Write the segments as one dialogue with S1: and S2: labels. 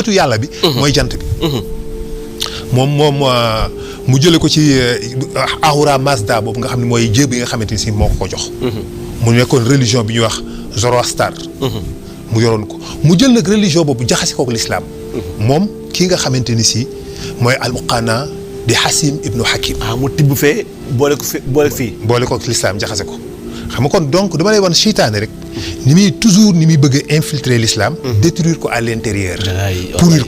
S1: bëtu yàlla bi. mooy jant bi. moom mu jële ko ci Ahura Mazda boobu nga xam ne mooy jë bi nga xamante ni si moo ko jox. mu nekkoon religion bi ñuy wax Zoroastar. mu yoroon ko mu jël nag religion boobu jaxase kook l'islam. moom kii nga xamante ni si mooy Almuqaana di Hasim ibnu Hakim.
S2: mu tibb fee boole ko fii.
S1: boole kook l'islam jaxase ko xam nga kon donc dama lay wan seytaane rek. ni muy bëgg a infiltrer l'islam. détruire ko à l'intérieur. pourrir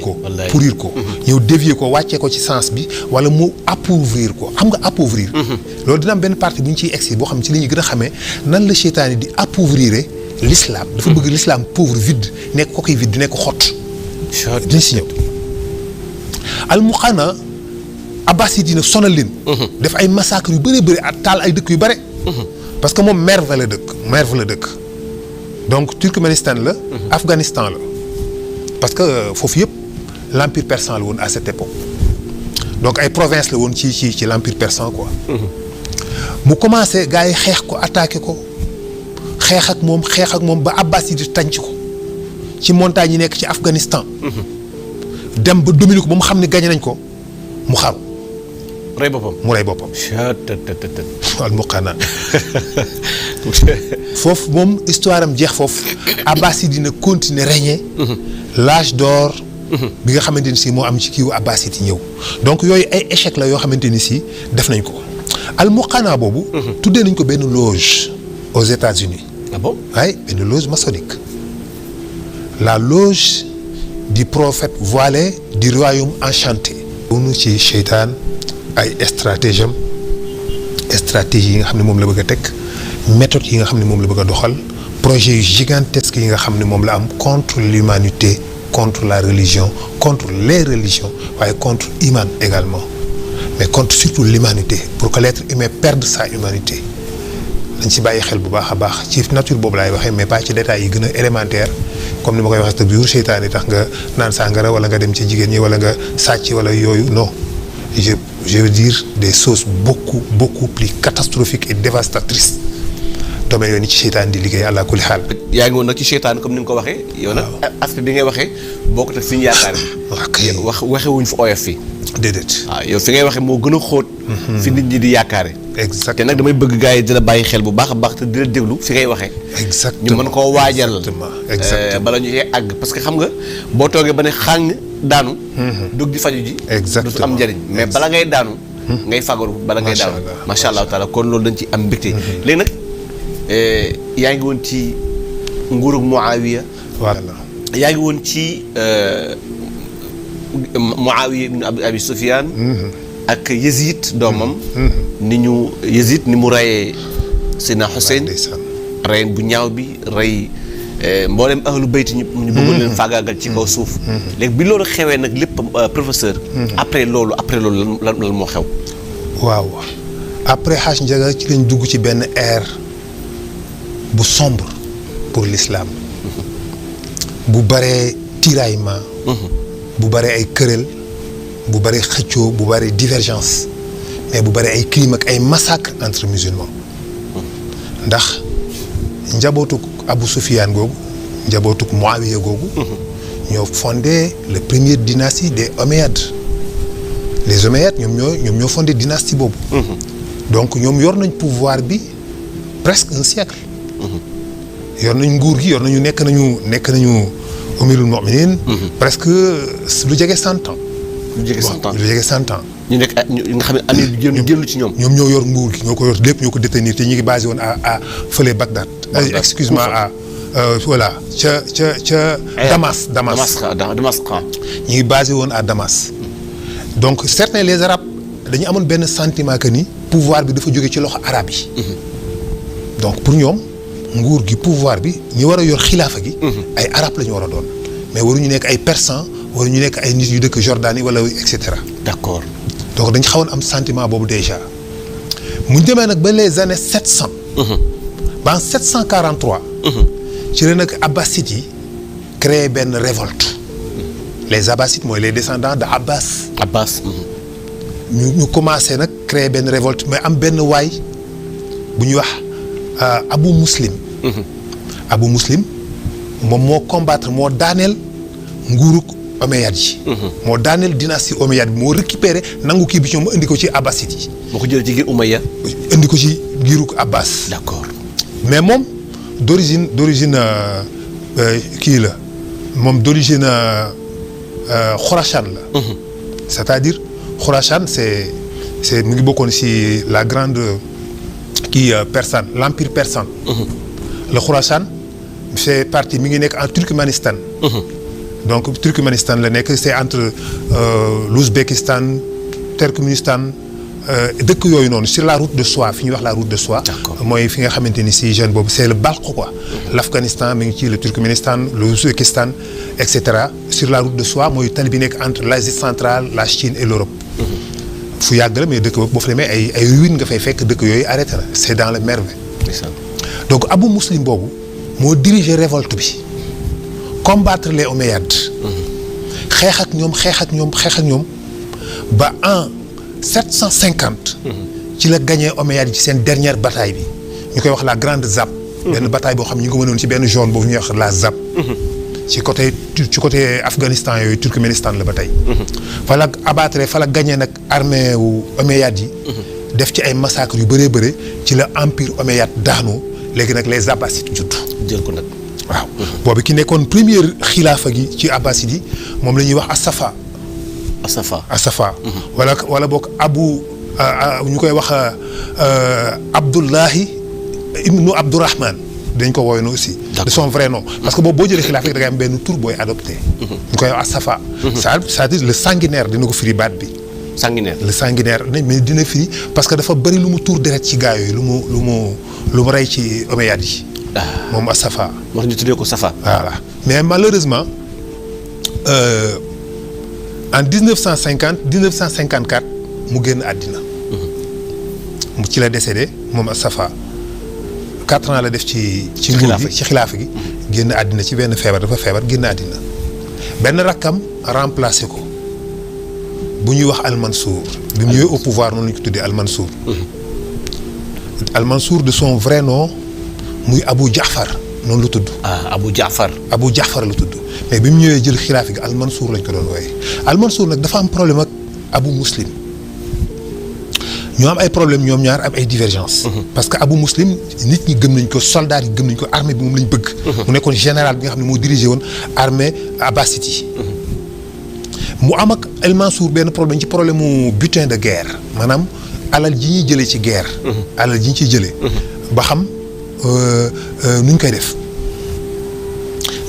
S1: ko. ñëw dévier ko wàccee ko ci sens bi wala mu appauvrir ko xam nga appauvrir. loolu dina am benn partie bu ñu ciy egsi boo xam ci li ñu gën a xamee nan la seytaane di appauvrir l'islam. dafa bëgg l'islam pauvre vide nekk coquille vide nekk xott. dina si ñëw. Almuqaana Abbasid yi nag sonal leen. def ay massacres yu bëri ak taal ay dëkk yu bëri. parce que moom Merv la dëkk. donc Turkménistan la. Afghanistan la. parce que foofu yëpp l'empire persan la woon à cette époque. donc ay province la woon ci l'empire persan quoi. mu commencé gars yi xeex ko attaqué ko xeex ak moom ba Abbasid yi tànc ko ci montagne yi nekk ci Afghanistan. dem ba dominer ko ba mu xam ne gagné nañ ko mu xaru. mu rey boppam. Almuqaana foofu moom histoire am jeex foofu. Abbasid dina continuer régner. l'âge d'or. bi nga xamante ni si moo am ci kiiwu Abbasid yi ñëw. donc yooyu ay échec la yoo xamante ni si def nañ ko. Almuqaana boobu. tuddee nañ ko benn loge aux États-Unis.
S2: ah bon
S1: waaye benn loge maçonnique. la loge du prophète voilé du royaume enchanté. bunu ci seytaan ay stratégie yi nga xam ne moom la bëgg a teg méthode yi nga xam ne moom la bëgg a doxal projet yu gigantesque yi nga xam ne moom la am contre l'humanité contre la religion contre les religions waaye contre iman également mais contre surtout l'humanité pour que l'être humain perde sa humanité dañ ci bàyyi xel bu baax a baax ci nature boobu laay waxee mais pas ci détails yi gën a élémentaire comme ni ma koy waxee te biir seytaane tax nga naan sàngara wala nga dem ci jigéen ñi wala nga sàcc wala yooyu non je veux dire des choses beaucoup plus catastrophiques et dévastatrices domaine yooyu ni ci seytaan di liggéey àlla kulli xaal.
S2: yaa ngi woon nag ci seytaan comme ni nga ko waxee. yow nag aspect bi ngay waxee bokkut ak fi ñu yaakaar ni. waxewuñ fa oyof fi.
S1: déedéet.
S2: waaw yow fi ngay waxee moo gën a xóot. fi nit ñi di yaakaare.
S1: exactement
S2: te nag damay bëgg gars yi di la bàyyi xel bu baax a baax te di la déglu fi ngay waxee.
S1: exactement
S2: ñu mën koo waajal.
S1: exactement
S2: bala ñu cee àgg parce que xam nga boo toogee ba ne xàng daanu. dugg di faju ji.
S1: exactement
S2: du am njëriñ mais bala ngay daanu. ngay fagaru bala ngay daanu. macha allah taala kon loolu dañ ci am mbégte. léegi nag yaa ngi woon ci nguurug Muawiya.
S1: voilà
S2: yaa ngi woon ci Muawiya ibn Abi Sufyaan. ak Yazid doomam. ni mu reyee Seydina Hussein. rey bu ñaaw bi rey mboolem ahlu bayti ñu bëggoon leen faagaagal ci kaw suuf. léegi bi loolu xewee nag lépp professeur. après loolu lan moo xew.
S1: waaw après Hadj Ndiaga ci lañ dugg ci benn ère bu sombre pour l'islam. bu baree tiraillement. bu baree ay querelle. bu bëree xëccoo bu bëree divergence mais bu bëree ay crime ak ay massacre entre musulmans ndax njabootuk Abu Sufyaan googu njabootuk Muawiya googu ñoo fondé la première dynastie des Omeyyades les Omeyyades ñoom ñoo fondé dynastie boobu donc ñoom yor nañ pouvoir bi presque un siècle yor nañ nguur gi yor nañu nekk nañu amirul mu'minin presque lu jege 100 ans
S2: lu jege 100 ans
S1: lu jege 100 ans.
S2: ñu nekk ñu nga xam ne année bi génn ci ñoom.
S1: ñoom ñoo yor nguur gi ñoo ko yor lépp ñoo ko détenir te ñu ngi basé woon à fële Bagdad. excuse-moi voilà ca Damas.
S2: Damas.
S1: ñu ngi basé woon à Damas. donc certains les arabes dañu amoon benn sentiment que ni pouvoir bi dafa jóge ci loxo arabe yi. donc pour ñoom nguur gi pouvoir bi ñi war a yor xilaafa gi. ay arabes la ñu war a doon mais waruñu nekk ay persans. wala ñu nekk ay nit yu dëkk Jordanie wala et cetera.
S2: d'accord.
S1: donc dañ xawoon am sentiment boobu déjà mu demee nag ba les années 700. ba en 743. ci la nag Abbasid yi créé benn révolte. les Abbasides mooy les descendants de Abbas. ñu commencé nag créé benn révolte mais am benn waay bu ñuy wax Abu Muslim. Abu Muslim moom moo combattre moo daaneel nguurug Omeyyades yi. moo daaneel dynastie Omeyyade bi moo récupéré nangu kii bi ci ñoom indi ko ci Abbasides yi.
S2: moo ko jëlee ci giir Umayya.
S1: indi ko ci giiru Abbas.
S2: d'accord
S1: mais moom d'origine kii la moom d'origine Khorassan la. c'est-à-dire Khorassan c'est mu ngi bokkoon ci la grande kii persane l'empire persan. le Khorassan fait partie mi ngi nekk en Turkménistan. donc Turkménistan la nekk c'est entre l'Ouzbékistan Turkménistan dëkk yooyu noonu sur la route de soie fi ñuy wax la route de soie. mooy fi nga xamante ni si jeune boobu c'est le Balkh quoi. l'Afghanistan mi ngi ci le Turkménistan l'Ouzbékistan et cetera sur la route de soie mooy tali bi nekk entre l'Asie centrale la Chine et l'Europe. fu yàgg la mais dëkk boobu boo fa demee ay ruines nga fay fekk dëkk yooyu arrêté na c'est dans le Mervé. donc Abu Muslim boobu moo diriger révolte bi combattre les Omeyyades. xeex ak ñoom ba en 750. ci la gagné Omeyyades ci seen dernière bataille bi ñu koy wax la grande Zab. benn bataille boo xam ne ñu ngi ko mënoon ci benn zone boobu ñuy wax la Zab. ci côté Afghanistan yooyu Turkménistan la ba tey. fa la abattre fa la gagné nag armée wu Omeyyades yi. def ci ay massacres yu bëree bëri ci la empire Omeyyade daanu léegi nag les Abbasides judd.
S2: jël ko nag.
S1: waaw boobu ki nekkoon première xilaafa gi ci Abbasides yi moom la ñuy wax Assafa. wala boog ñu koy wax Abdullahi ibnu Abdurrahman dañ ko woowee aussi. de son vrai nom. parce que boobu boo jëlee xilaafa gi da ngay am benn tur booy adopté. ñu koy wax Assafa. c'est-à-dire le sanguinaire dina ko firi baat bi.
S2: sanguinaire
S1: le sanguinaire mais dina firi parce que dafa bëri lu mu tuur deret ci gaa yooyu lu mu rey ci Omeyyades yi. moom Assafa.
S2: wax ñu tuddee ko Safa.
S1: voilà mais malheureusement en 1954 mu génn àddina. mu ci la décédé moom Assafa 4 ans la def ci nguur gi ci xilaafa gi. génn àddina ci benn feebar dafa feebar génn àddina benn rakkam remplacé ko bu ñuy wax Al-Mansour bi mu ñëwee au pouvoir noonu la ñu ko tuddee Al-Mansour. Al-Mansour de son vrai nom muy Abu Jaafar noonu la tudd.
S2: Abu Jaafar
S1: la tudd mais bi mu ñëwee jël xilaafa gi Al-Mansour lañ ko doon wooye Al-Mansour nag dafa am problème ak Abu Muslim ñoo am ay problème ñoom ñaar am ay divergence parce que Abu Muslim nit ñi gëm nañ ko soldats yi gëm nañ ko armée bi moom lañ bëgg. mu nekkoon général bi nga xam ne moo dirigé woon armée Abbaside yi. mu am ak Al-Mansour benn problème ci problème mu butin de guerre maanaam alal ji ñuy jëlee ci guerre. alal ji ñu ciy jëlee. ba xam nuñ koy def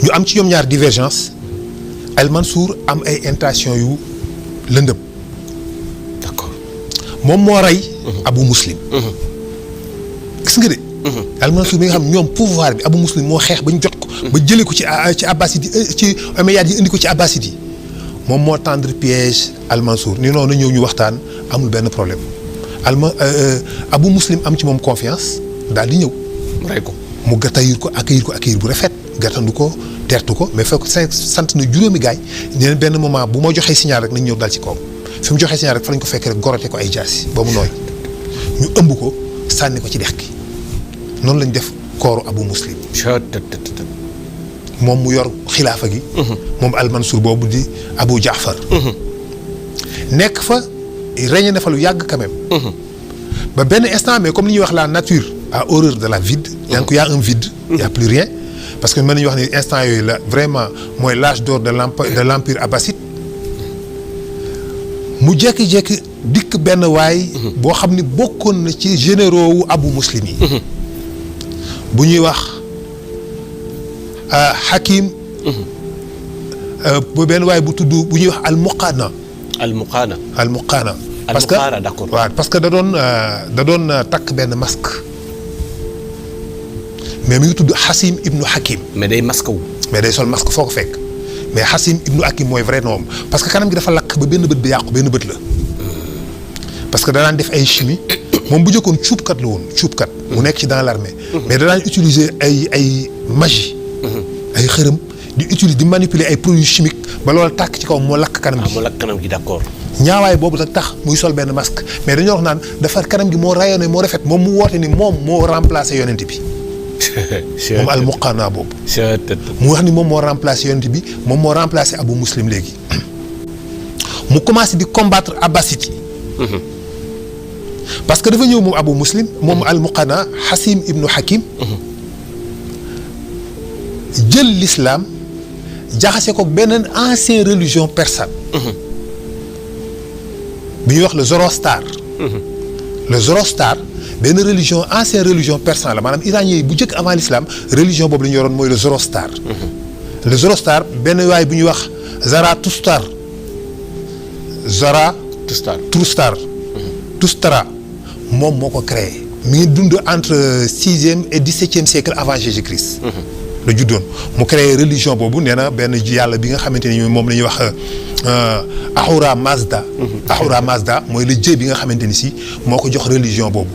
S1: ñu am ci ñoom ñaar divergence Al-Mansour am ay intention yu lëndëm.
S2: d'accord
S1: moom moo rey. Abu Muslim. gis nga de. Al-Mansour mi nga xam ñoom pouvoir bi Abu Muslim moo xeex ba ñu jot ko. ba jëlee ko ci Abbaside yi ci Omeyyades yi indi ko ci Abbaside yi moom moo tendre piège Al-Mansour ni noonu ñëw ñu waxtaan amul benn problème Abu Muslim am ci moom confiance daal di ñëw.
S2: rey ko
S1: mu accueillir bu rafet gàttandu ko teertu ko mais fekk sant na juróomi gaay neen benn moment bu ma joxee signal rek nañ ñëw dal ci kawam fi mu joxee signal rek fa lañ ko fekk rek gorote ko ay jaasi ba mu nooy ñu ëmb ko sànni ko ci dex gi noonu lañ def kooru Abu Muslim moom mu yor xilaafa gi moom Al-Mansour boobu di Abu Jaafar nekk fa régné na fa lu yàgg quand même ba benn instant mais comme li ñuy wax la nature a horreur de la vide donc y a un vide y a plus rien parce que mën nañu wax ni instant yooyu la vraiment mooy l'âge d'or de l'empire abbasside mu jékki-jékki dikk benn waay boo xam ni bokkoon na ci généraux wu Abu Muslim yi bu ñuy wax Hakim bu benn waay bu tudd bu ñuy wax al-Muqaana parce que
S2: d'accord
S1: waaw parce que da doon takk benn masque mais mi ngi tudd Hasim ibnu Hakim.
S2: mais day masque wu.
S1: mais day sol masque foo ko fekk mais Hasim ibnu Hakim mooy vrai nom parce que kanam gi dafa lakk ba benn bët bi yàqu benn bët la parce que danaan def ay chimie moom bu jëkkoon cuubkat la woon cuubkat. mu nekk ci dans l'armée. mais danaan utiliser ay magie. ay xërëm di utiliser di manipuler ay produits chimiques ba loolu tàkk ci kaw moo lakk kanam gi.
S2: moo lakk kanam gi d'accord.
S1: ñaawaay boobu nag tax muy sol benn masque mais dañoo wax naan dafa kanam gi moo rayonné moo rafet moom mu woote ni moom moo remplacé yonent bi. moom al-Muqana boobu. mu wax ni moom moo remplacé yonent bi moom moo remplacé Abu Muslim léegi mu commencé di combattre abbasside yi. parce que dafa ñëw moom Abu Muslim moom al-Muqana Hasim ibnu Hakim. jël l'islam jaxase ko beneen ancienne religion persane. bi ñuy wax le Zoroastar. le Zoroastar benn religion ancienne religion persane la maanaam iranien yi bu njëkk avant l'islam religion boobu la ñu yoroon mooy le Zoroastar. le Zoroastar benn waay bu ñuy wax Tustara moom moo ko créé. mi ngi dund entre 6e et 17e siècle avant Jésus-Christ. la juddoon mu créé religion boobu nee na benn yàlla bi nga xamante ni moom la ñuy wax Ahura Mazda. Ahura Mazda mooy le dieu bi nga xamante ni si moo ko jox religion boobu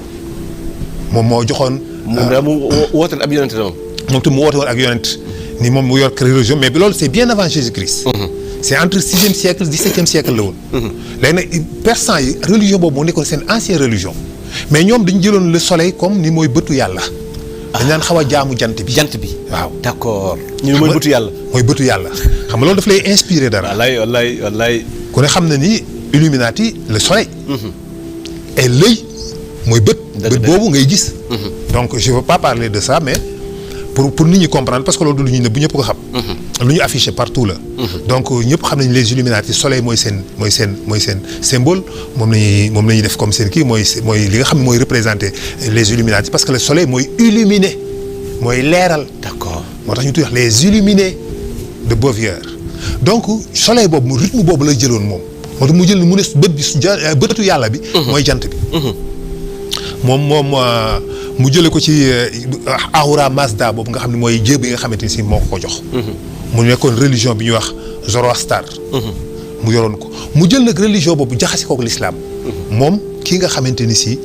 S1: moom moo joxoon.
S2: moom daal mu woote ab yonent la moom.
S1: moom tam mu woote woon ak yonent ni moom mu yor religion mais loolu c'est bien avant Jésus-Christ. c'est entre 6e siècle 17e siècle la woon. léegi nag persan yi religion boobu moo nekkoon seen ancienne religion mais ñoom dañu jëloon le soleil comme ni mooy bëtu yàlla. dañ naan xaw a jaamu jant bi.
S2: jant bi
S1: waaw
S2: d'accord. ñu ne mooy bëtu yàlla.
S1: mooy bëtu yàlla xam nga loolu daf lay inspirer dara.
S2: wallaay.
S1: ku ne xam na ni Illuminati le soleil. et l'œil mooy bët. bët boobu ngay gis. donc je veux pas parler de ça mais pour nit ñi comprendre parce que loolu du lu ñu ne bu ñëpp ko xam. lu ñu affiché partout la. donc ñëpp xam nañ les Illuminati soleil mooy seen symbole moom la ñuy def comme seen kii mooy li nga xam ne mooy représenter les Illuminati parce que le soleil mooy illuminer mooy leeral.
S2: d'accord
S1: moo tax ñu tudd les illuminés de Beauvier donc soleil boobu mu rythme boobu la jëloon moom moo tax mu jël mu ne bët bi bëtu yàlla bi. mooy jant bi. moom mu jëlee ko ci Ahura Mazda boobu nga xam ne mooy jéem bi nga xamante ni si moo ko jox. mu nekkoon religion bi ñuy wax Zoroastar. mu yoroon ko mu jël nag religion boobu jaxase kook l'islam. moom kii nga xamante ni si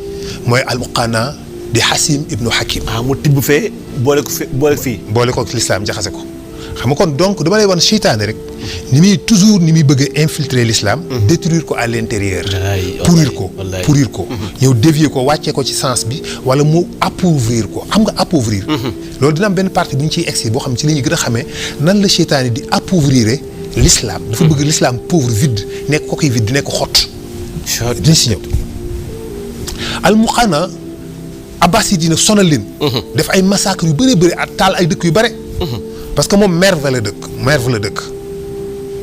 S1: mooy al-Muqana di Hasim ibnu Hakim.
S2: mu tibb fee boole fii.
S1: boole kook l'islam jaxase ko xam nga kon donc dama lay wan seytaane rek ni muy bëgg a infiltrer l'islam. détruire ko à l'intérieur. pourrir ko. ñëw dévier ko wàccee ko ci sens bi wala mu appauvrir ko xam nga appauvrir. loolu dina am benn partie bu ñu ciy egsi boo xam ci li ñu gën a xamee nan la seytaane di appauvrir l'islam. dafa bëgg l'islam pauvre vide nekk coquille vide nekk xott. dinañ si ñëw. al-Muqana Abbaside dina sonal leen. def ay massacres yu bëri ak taal ay dëkk yu bëri. parce que moom Merv la dëkk.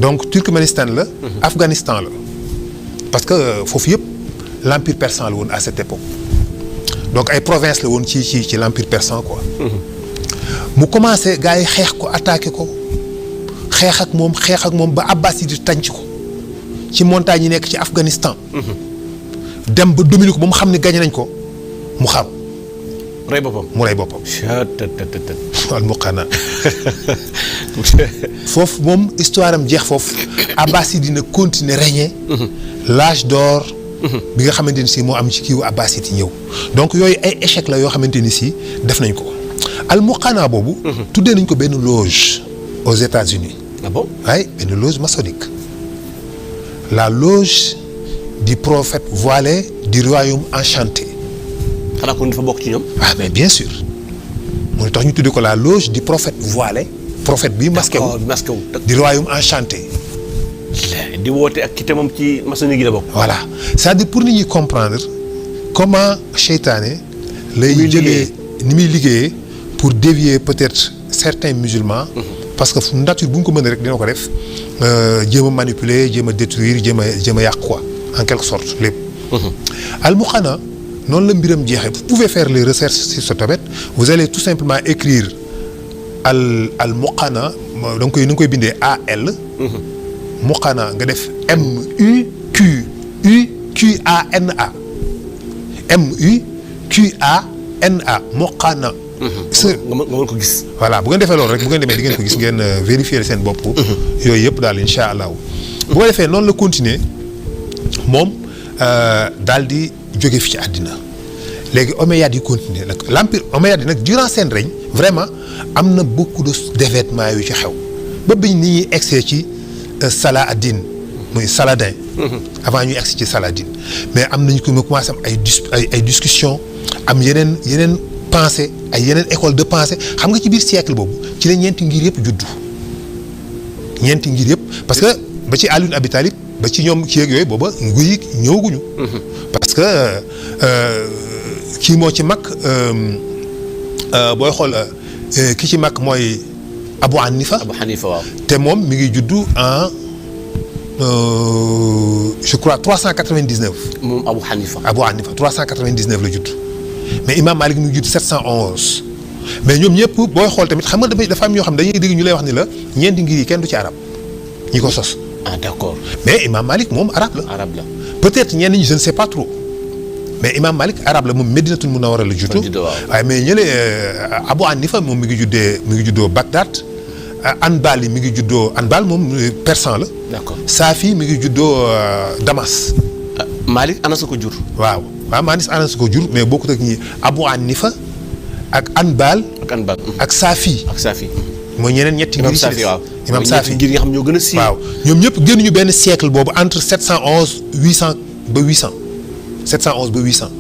S1: donc Turkménistan la. Afghanistan la. parce que foofu yëpp l'empire persan la woon à cette époque donc ay provinces la woon ci l'empire persan quoi. mu commencé gars yi xeex ko attaqué ko xeex ak moom ba Abbaside tànc ko ci montagnes yi nekk ci Afghanistan. dem ba dominer ko ba mu xam ne gagné nañ ko mu xaru. mu rey boppam. al-Muqana foofu moom histoire am jeex foofu Abbaside dina continuer régner l'âge d'or bi nga xamante ni si moo am ci kiiwu Abbaside yi ñëw donc yooyu ay échec la yoo xamante ni si def nañ ko al-Muqana boobu tuddee nañ ko benn loge aux États-Unis.
S2: Ah bon?
S1: waaye benn loge maçonnique la loge du prophète voilé du royaume enchanté.
S2: xanaa kon dafa bokk ci ñoom.
S1: ah mais bien sûr mooy tax ñu tuddee ko la loge du prophète voilé. prophète bi masqué wu du royaume enchanté.
S2: di woote ak ki te moom ci maçonnique gi la bokk.
S1: voilà c'est-à-dire pour nit ñi comprendre comment seytaane lay jëlee ni muy liggéeyee pour dévier peut-être certains musulmans. parce que nature bu ñu ko mën rek dina ko def jéem a manipuler jéem a détruire jéem a yàq quoi en quelque sorte lépp. al-Muqana noonu la mbiram jeexee vous pouvez faire les recherches sur ce domaine vous allez tout simplement écrire al-Muqana da nga koy bindee AL. Muqana nga def MUQUANA Muqana.
S2: nga mën ko gis.
S1: voilà bu ngeen defee loolu rek bu ngeen demee di ngeen ko gis ngeen vérifier seen bopp. yooyu yëpp daal incha allah. bu ko defee noonu la continuer moom daal di jóge fi ci àddina léegi Omeyyades yi continuer nag l'empire Omeyyades yi nag durant seen règne vraiment am na beaucoup d'événements yu ci xew ba biñ ni ñuy egsee ci Saladin muy Saladin. avant ñuy egsi ci Saladin mais am nañu ko commencé am ay discussion am yeneen pensée ay yeneen école de pensée xam nga ci biir siècle boobu ci la ñeenti ngir yëpp juddu ñeenti ngir yëpp parce que ba ci Ali ibn Abi Talib ba ci ñoom kii ak yooyu booba nguy ñëwaguñu. parce que kii moo ci mag booy xool ki ci mag mooy Abu Hanifa.
S2: waaw.
S1: te moom mi ngi juddu en je crois 399.
S2: moom Abu Hanifa
S1: 399 la judd mais Imam Malik mi ngi judd 711 mais ñoom ñëpp booy xool tamit xam nga dafa am ñoo xam dañuy dégg ñu lay wax ni la ñeenti ngir yi kenn du ci arab ñi ko sos.
S2: ah d'accord.
S1: mais Imam Malik moom arabe la. peut-être ñenn ñi je ne sais pas trop mais Imam Malik arabe la moom Medinatul Munawwara la juddoo. waaye mais ñële Abu Hanifa moom mi ngi juddoo Bagdad. Anbal mi ngi juddoo Anbal moom persan la.
S2: d'accord.
S1: Safi mi ngi juddoo Damas.
S2: Malik Anas ko jur.
S1: waaw Anas ko jur mais bokkut ak ñi Abu Hanifa ak Anbal. ak Safi. mooy ñeneen ñetti ngir. Imam Safi
S2: ngir nga xam ñoo gën a siiw.
S1: waaw ñoom ñëpp génnuñu benn siècle boobu entre 711 800 ba 800. 711 ba 800.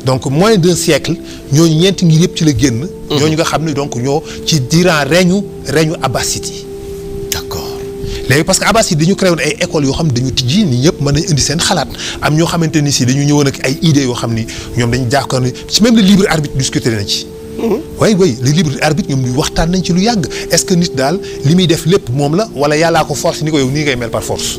S1: donc moins d'un siècle ñooñu ñeenti ngir yëpp ci la génn. ñooñu nga xam ne donc ñoo ci durant règne abbasside yi.
S2: d'accord.
S1: léegi parce que abbasside dañu créé woon ay écoles yoo xam ne dañu tijji ni ñëpp mën nañu indi seen xalaat am ñoo xamante ni si dañu ñëwoon ak ay idées yoo xam ni ñoom dañu jàkkaar ni ci même le libre arbitre discuté na ci. oui le libre arbitre ñoom ñu waxtaan nañ ci lu yàgg est-ce que nit daal li muy def lépp moom la wala yàllaa ko force ni ko yow nii ngay mel par force.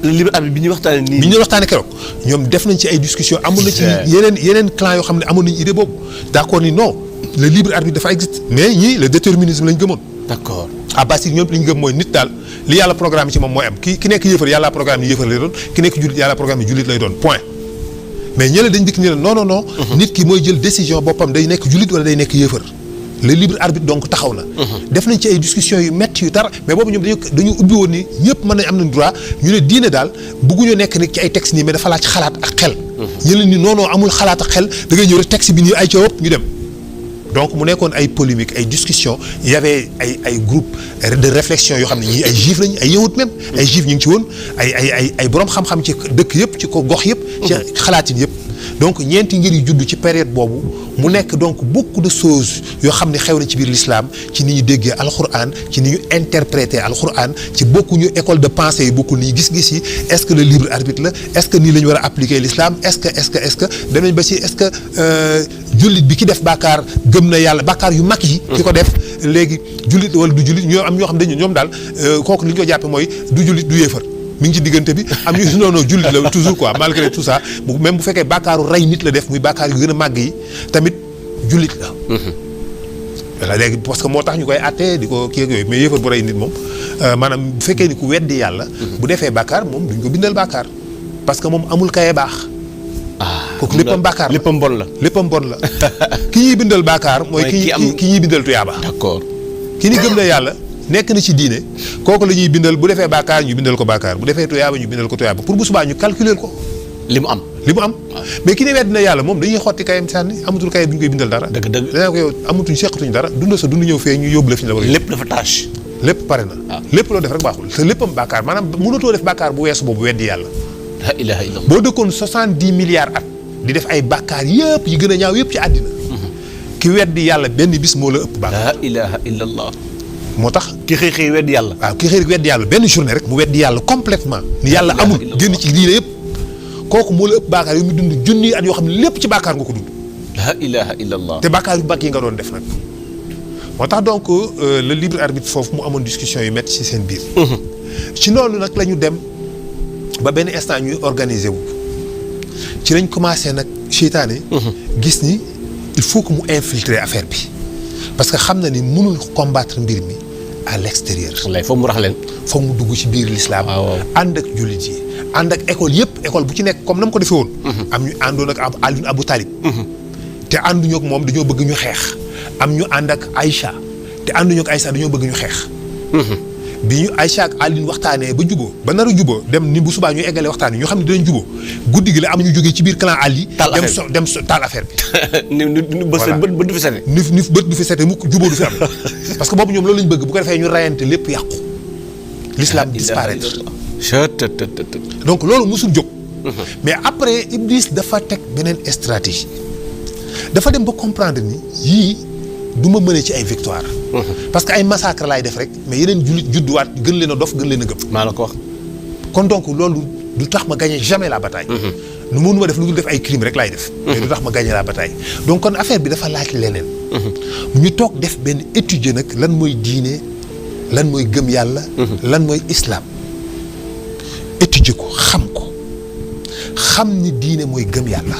S2: le libre arbitre bi ñuy waxtaanee nii.
S1: bi ñu waxtaanee keroog ñoom def nañ ci ay discussions amoon na ci yeneen clan yoo xam ne amoon nañu idée boobu d'accord ni non le libre arbitre dafa existe mais ñii le déterminisme lañ gëmoon.
S2: d'accord.
S1: Abbaside ñoom li ñu gëm mooy nit daal li yàlla programme ci moom mooy am ki nekk yëfar yàlla programme ni yëfar lay doon ki nekk jullit yàlla programme ni jullit lay doon point mais ñële dañ dikk ni la non. nit ki mooy jël décision boppam day nekk jullit wala day nekk yëfar. le libre arbitre donc taxaw na. def nañ ci ay discussions yu métti yu tar mais boobu ñoom dañu ubbi woon ni ñëpp mën nañ am nañ droit ñu ne diine daal bëgguñu nekk ni ci ay textes nii mais dafa laaj xalaat ak xel. ñu leen ni non amul xalaat ak xel da ngay ñëw rek texte bi nii ay ca wëpp ñu dem. donc mu nekkoon ay polémique ay discussions y avait ay groupe de réflexion yoo xam ne ñii ay juif lañ ay yahut même. ay juif ñu ngi ci woon ay borom xam-xam ci dëkk yëpp ci ko gox yëpp. ci xalaatin yëpp. donc ñeenti ngir yu judd ci période boobu mu nekk donc beaucoup de choses yoo xam ne xew na ci biir l'islam ci ni ñu déggee alxuraan ci ni ñu interpréter alxuraan ci bokkuñu école de pensée yi bokkul ni gis-gis yi est-ce que le libre arbitre la est-ce que nii la ñu war a appliquer l'islam est-ce que dem nañ ba ci est-ce que jullit bi ki def bàkkaar gëm na yàlla bàkkaar yu mag yi. ki ko def léegi jullit wala du jullit ñoo am ñoo xam dañu ñoom daal kooku li ñu ko jàppe mooy du jullit du yéefar. mi ngi ci diggante bi am ñu non jullit la toujours quoi malgré tout ça même bu fekkee bàkkaaru rey nit la def muy bàkkaar yu gën a màgg yi tamit jullit la. voilà léegi parce que moo tax ñu koy àttee di ko kii ak yooyu mais yëfar bu rey nit moom maanaam bu fekkee ni ku weddi yàlla. bu defee bàkkaar moom duñ ko bindal bàkkaar parce que moom amul kaye baax. kooku léppam bàkkaar la léppam bon la ki ñuy bindal bàkkaar mooy ki ñuy bindal tuyaaba.
S2: d'accord
S1: ki ni gëm na yàlla. nekk na ci diine kooku la ñuy bindal bu defee bàkkaar ñu bindal ko bàkkaar bu defee tuyaaba ñu bindal ko tuyaaba pour bu subaa ñu calculer ko.
S2: li mu am
S1: mais ki ne wedd na yàlla moom dañuy xotti kayam sànni amatul kayam bu ñu koy bindal dara.
S2: dëgg
S1: danaa ko yow amatuñ seqatuñ dara dund sa dund ñëw fee ñu yóbbu la fi ñu la war a.
S2: lépp dafa tâche.
S1: lépp pare na. lépp loo def rek baaxul te léppam bàkkaar maanaam mënatoo def bàkkaar bu weesu boobu weddi yàlla.
S2: la ilaha illallah.
S1: boo dëkkoon 70 milliards at di def ay bàkkaar yëpp yi gën a ñaaw yëpp ci àddina. ki weddi yàlla benn bis moo la ëpp bàkkaar.
S2: la ilaha illallah.
S1: moo tax
S2: ki xëy weddi yàlla.
S1: waaw ki xëy weddi yàlla benn journée rek mu weddi yàlla complètement ni yàlla amul génn ci diine yëpp kooku moo la ëpp bàkkaar yow mi dund junni at yoo xam ne lépp ci bàkkaar nga ko dund.
S2: la ilaha illallah.
S1: te bàkkaar yu mag yi nga doon def nag. moo tax donc le libre arbitre foofu mu amoon discussion yu métti ci seen biir. ci noonu nag la ñu dem ba benn instant ñuy organiser wu ci lañ commencé nag seytaane gis ni il faut que mu infiltrer affaire bi parce que xam na ni mënul combattre mbir mi à l'extérieur.
S2: wallaay foog mu rax leen.
S1: foog mu dugg ci biir l'islam. ànd ak jullit yi ànd ak école yëpp école bu ci nekk comme na mu ko defee woon. am ñu àndoon ak Ali ibn Abi Talib. te ànduñu ak moom dañoo bëgg ñu xeex. am ñu ànd ak Aïcha te ànduñu ak Aïcha dañoo bëgg ñu xeex. bi ñu Aïcha ak Ali waxtaanee ba juboo ba nar a juboo dem ni bu subaa ñu eggale waxtaan yi ñu xam ne dinañ juboo guddi gi la am ñu jógee ci biir clan Ali. dem taal affaire bi.
S2: ni bët du fi sete.
S1: ni bët du fi sete mukk juboo du fi am parce que boobu ñoom loolu lañ bëgg bu ko defee ñu rayante lépp yàqu. l'islam disparaître. donc loolu musul jóg. mais après Iblis dafa teg beneen stratégie dafa dem ba comprendre ni yii du ma mëne ci ay victoire. parce que ay massacre laay def rek mais yeneen jullit judduwaat gën leen a dof gën leen a gëm.
S2: maa la ko wax.
S1: kon donc loolu du tax ma gagner jamais la bataille. nu mënu ma def lu dul def ay crime rek laay def. mais du tax ma gagner la bataille. donc kon affaire bi dafa laaj leneen. ñu toog def benn étudier nag lan mooy diine lan mooy gëm yàlla. lan mooy islam. étudier ko xam ni diine mooy gëm yàlla.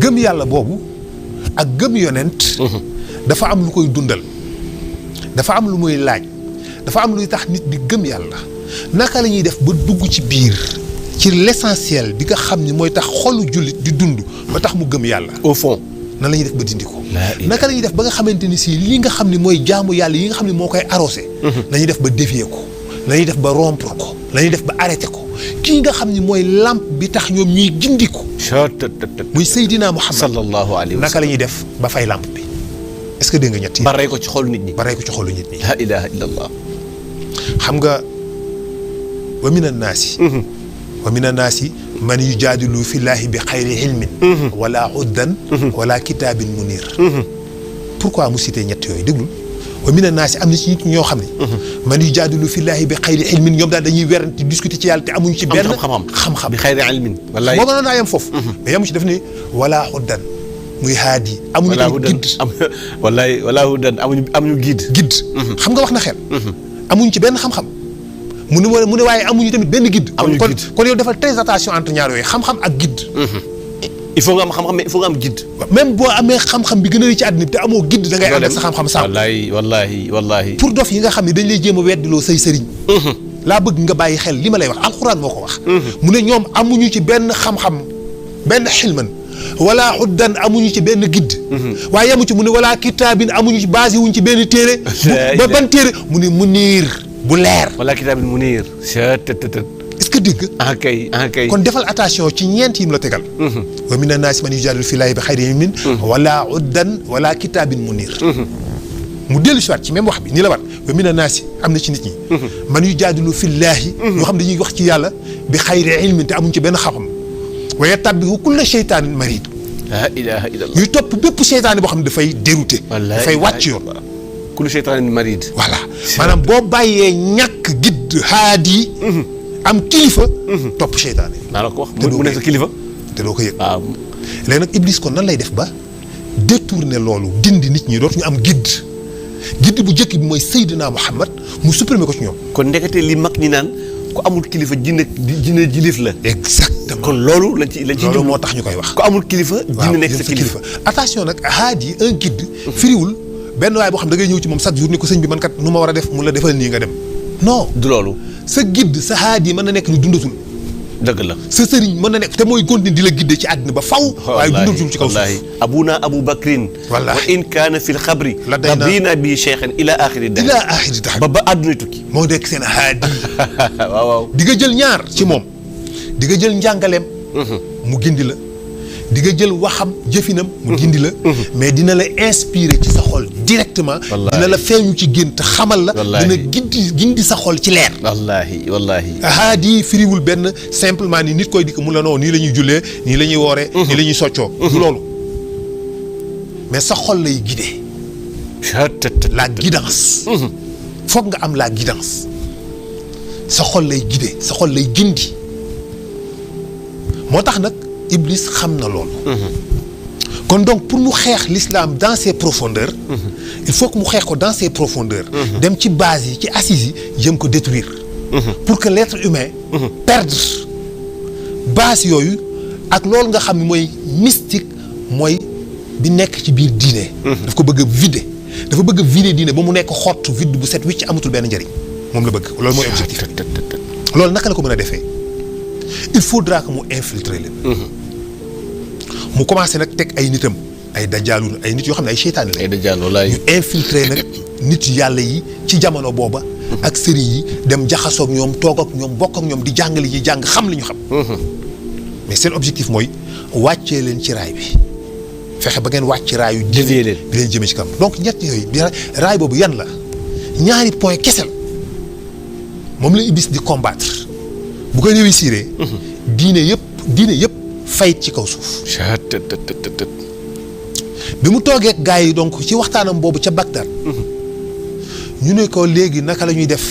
S1: gëm yàlla boobu ak gëm yonent. dafa am lu koy dundal. dafa am lu muy laaj. dafa am luy tax nit di gëm yàlla. naka la ñuy def ba dugg ci biir ci l'essentiel bi nga xam ni mooy tax xolu jullit di dund ba tax mu gëm yàlla.
S2: au fond.
S1: nan la ñuy def ba dindi ko. naka la ñuy def ba nga xamante ni si li nga xam ni mooy jaamu yàlla yi nga xam ni moo koy arrosé. la ñuy def ba dévier ko. la ñuy def ba rompre ko. la ñuy def ba arrêté ko. kii nga xam ni mooy lampe bi tax ñoom ñuy gindi ko. muy Seydina Muhammad
S2: sallallahu alayhi wa sallam.
S1: naka la ñuy def ba fay lampe bi. est-ce que dégg nga ñett yi.
S2: ba rey ko ci xolu nit ñi.
S1: ba rey ko ci xolu nit ñi.
S2: la ilaha illallah.
S1: xam nga wa mina naasi. wa mina naasi man yujaadilu fillahi bi xayri ilmin. wala uddan. wala kitaabin munir. pourquoi mu cité ñett yooyu déglul. wa mina naasi am na ci nit ñoo xam ne. man yujaadilu fillahi bi xayri ilmin ñoom daal dañuy werante discuter ci yàlla te amuñu ci benn. xam-xam
S2: bi xayri ilmin. wallaay
S1: moo mënoon naa yem foofu. mais yamu ci def ni wala uddan muy haadi. amuñu tamit guide.
S2: wallaay wala uddan amuñu guide.
S1: xam nga wax na xel. amuñu ci benn xam-xam. mu ne waaye amuñu tamit benn guide. kon yow defal très attention entre ñaar yooyu xam-xam ak guide.
S2: il faut nga am xam-xam mais il faut nga am guide.
S1: même boo amee xam-xam bi gën a rëy ci àddina bi te amoo guide da ngay ànd ak sa xam-xam sàmm.
S2: wallahi
S1: pour dof yi nga xam ne dañ lay jéem a weddiloo say sëriñ. laa bëgg nga bàyyi xel li ma lay wax alxuraan moo ko wax. mu ne ñoom amuñu ci benn xam-xam benn xilman wala uddan amuñu ci benn guide. waaye yamu ci mu ne wala kitaabin amuñu ci basé wuñ ci benn téere. ba ban téere mu ne muniir bu leer.
S2: wala kitaabin muniir.
S1: est-ce que dégg.
S2: kay
S1: kon defal attention ci ñeent yi mu la tegal. wa mina naasi man yujaadilu fillaahi bi xayri ilmin. wala uddan wala kitaabin muniir. mu dellu si waat ci même wax bi ni la waat wa mina naasi am na ci nit ñi. man yujaadilu fillaahi. ñoo xam dañuy wax ci yàlla bi xayri ilmin te amuñ ci benn xam-xam. wa yattabi'u kulla shaytaanin mariid.
S2: la ilaha illallah.
S1: ñuy topp bépp seytaane boo xam ne dafay dérouté. dafay wàcc yoon.
S2: kullu shaytaanin mariid.
S1: voilà maanaam boo bàyyee ñàkk gidd haadi. am kilifa. topp seytaane.
S2: naa la ko wax mu nekk sa kilifa.
S1: te doo ko yëg.
S2: waaw
S1: léegi nag Iblis kon nan lay def ba détourner loolu dindi nit ñi dootuñu am gidd bu njëkk bi mooy Seydina Muhammad mu supprimer ko ci ñoom.
S2: kon ndekete li mag ñi naan ku amul kilifa jinne jilif la.
S1: exactement
S2: kon loolu lañ ci
S1: loolu moo tax ñu koy wax.
S2: ku amul kilifa. jinne nekk sa kilifa.
S1: attention nag haadi un guide. firiwul benn waay boo xam da ngay ñëw ci moom chaque jour ni ko sëñ bi man kat nu ma war a def mu la defal nii nga dem. non
S2: du loolu.
S1: sa guide sa haadi mën na nekk ni dundatul.
S2: dëgg la
S1: sa sëriñ mën na nekk te mooy continuer di la guider ci àddina ba faw. waaye dundatul ci kaw suuf.
S2: abuna Abu Bakrin.
S1: wallaahi
S2: wa in kaana fil xabri.
S1: ladayna
S2: bi cheikhin ila axiri dahr. ba àdduna tukki.
S1: moo nekk seen haadi.
S2: waaw.
S1: di nga jël ñaar ci moom. di nga jël njàngaleem. mu gindi la. di nga jël waxam jëfinam. mu gindi la. mais dina la inspirer ci sa xol directement. dina la feeñu ci gént xamal la. dina gindi sa xol ci leer.
S2: wallaahi.
S1: haadi firiwul benn simplement ni nit koy dikk mun la non nii la ñuy jullee nii la ñuy wooree. nii la ñuy soccoo. du loolu mais sa xol lay guider. la guidance. foog nga am la guidance. sa xol lay guider sa xol lay gindi. moo tax nag Iblis xam na loolu. kon donc pour mu xeex l'islam dans ses profondeurs. il faut que mu xeex ko dans ses profondeurs. dem ci base yi ci assises yi jëm ko détruire. pour que l'être humain. perdre base yooyu ak loolu nga xam ne mooy mystique mooy bi nekk ci biir diine. daf ko bëgg a vider dafa bëgg a vider diine ba mu nekk xott vide bu set wicc amatul benn njëriñ moom la bëgg loolu mooy objectif. loolu naka la ko mën a defee il faudra que mu infiltrer leen. mu commencé nag teg ay nitam ay dajaalu ay nit yoo xam ne ay seytaane la.
S2: ay dajaalu laay
S1: ñu infiltrer nag nit yàlla yi ci jamono booba. ak sëriñ yi dem jaxasoog ñoom toog ak ñoom bokk ak ñoom di jàng li ñuy jàng xam li ñu xam. mais seen objectif mooy wàccee leen ci raay bi fexe ba ngeen wàcc raayu.
S2: dévier leen
S1: bi leen jëmee ci kam donc ñett yooyu di raay boobu yan la ñaari point kese la moom la Iblis di combattre bu ko réussir. diine yëpp fayit ci kaw suuf. bi mu toogee ak gars yi donc ci waxtaanam boobu ca Bagdad. ñu ne ko léegi naka la ñuy def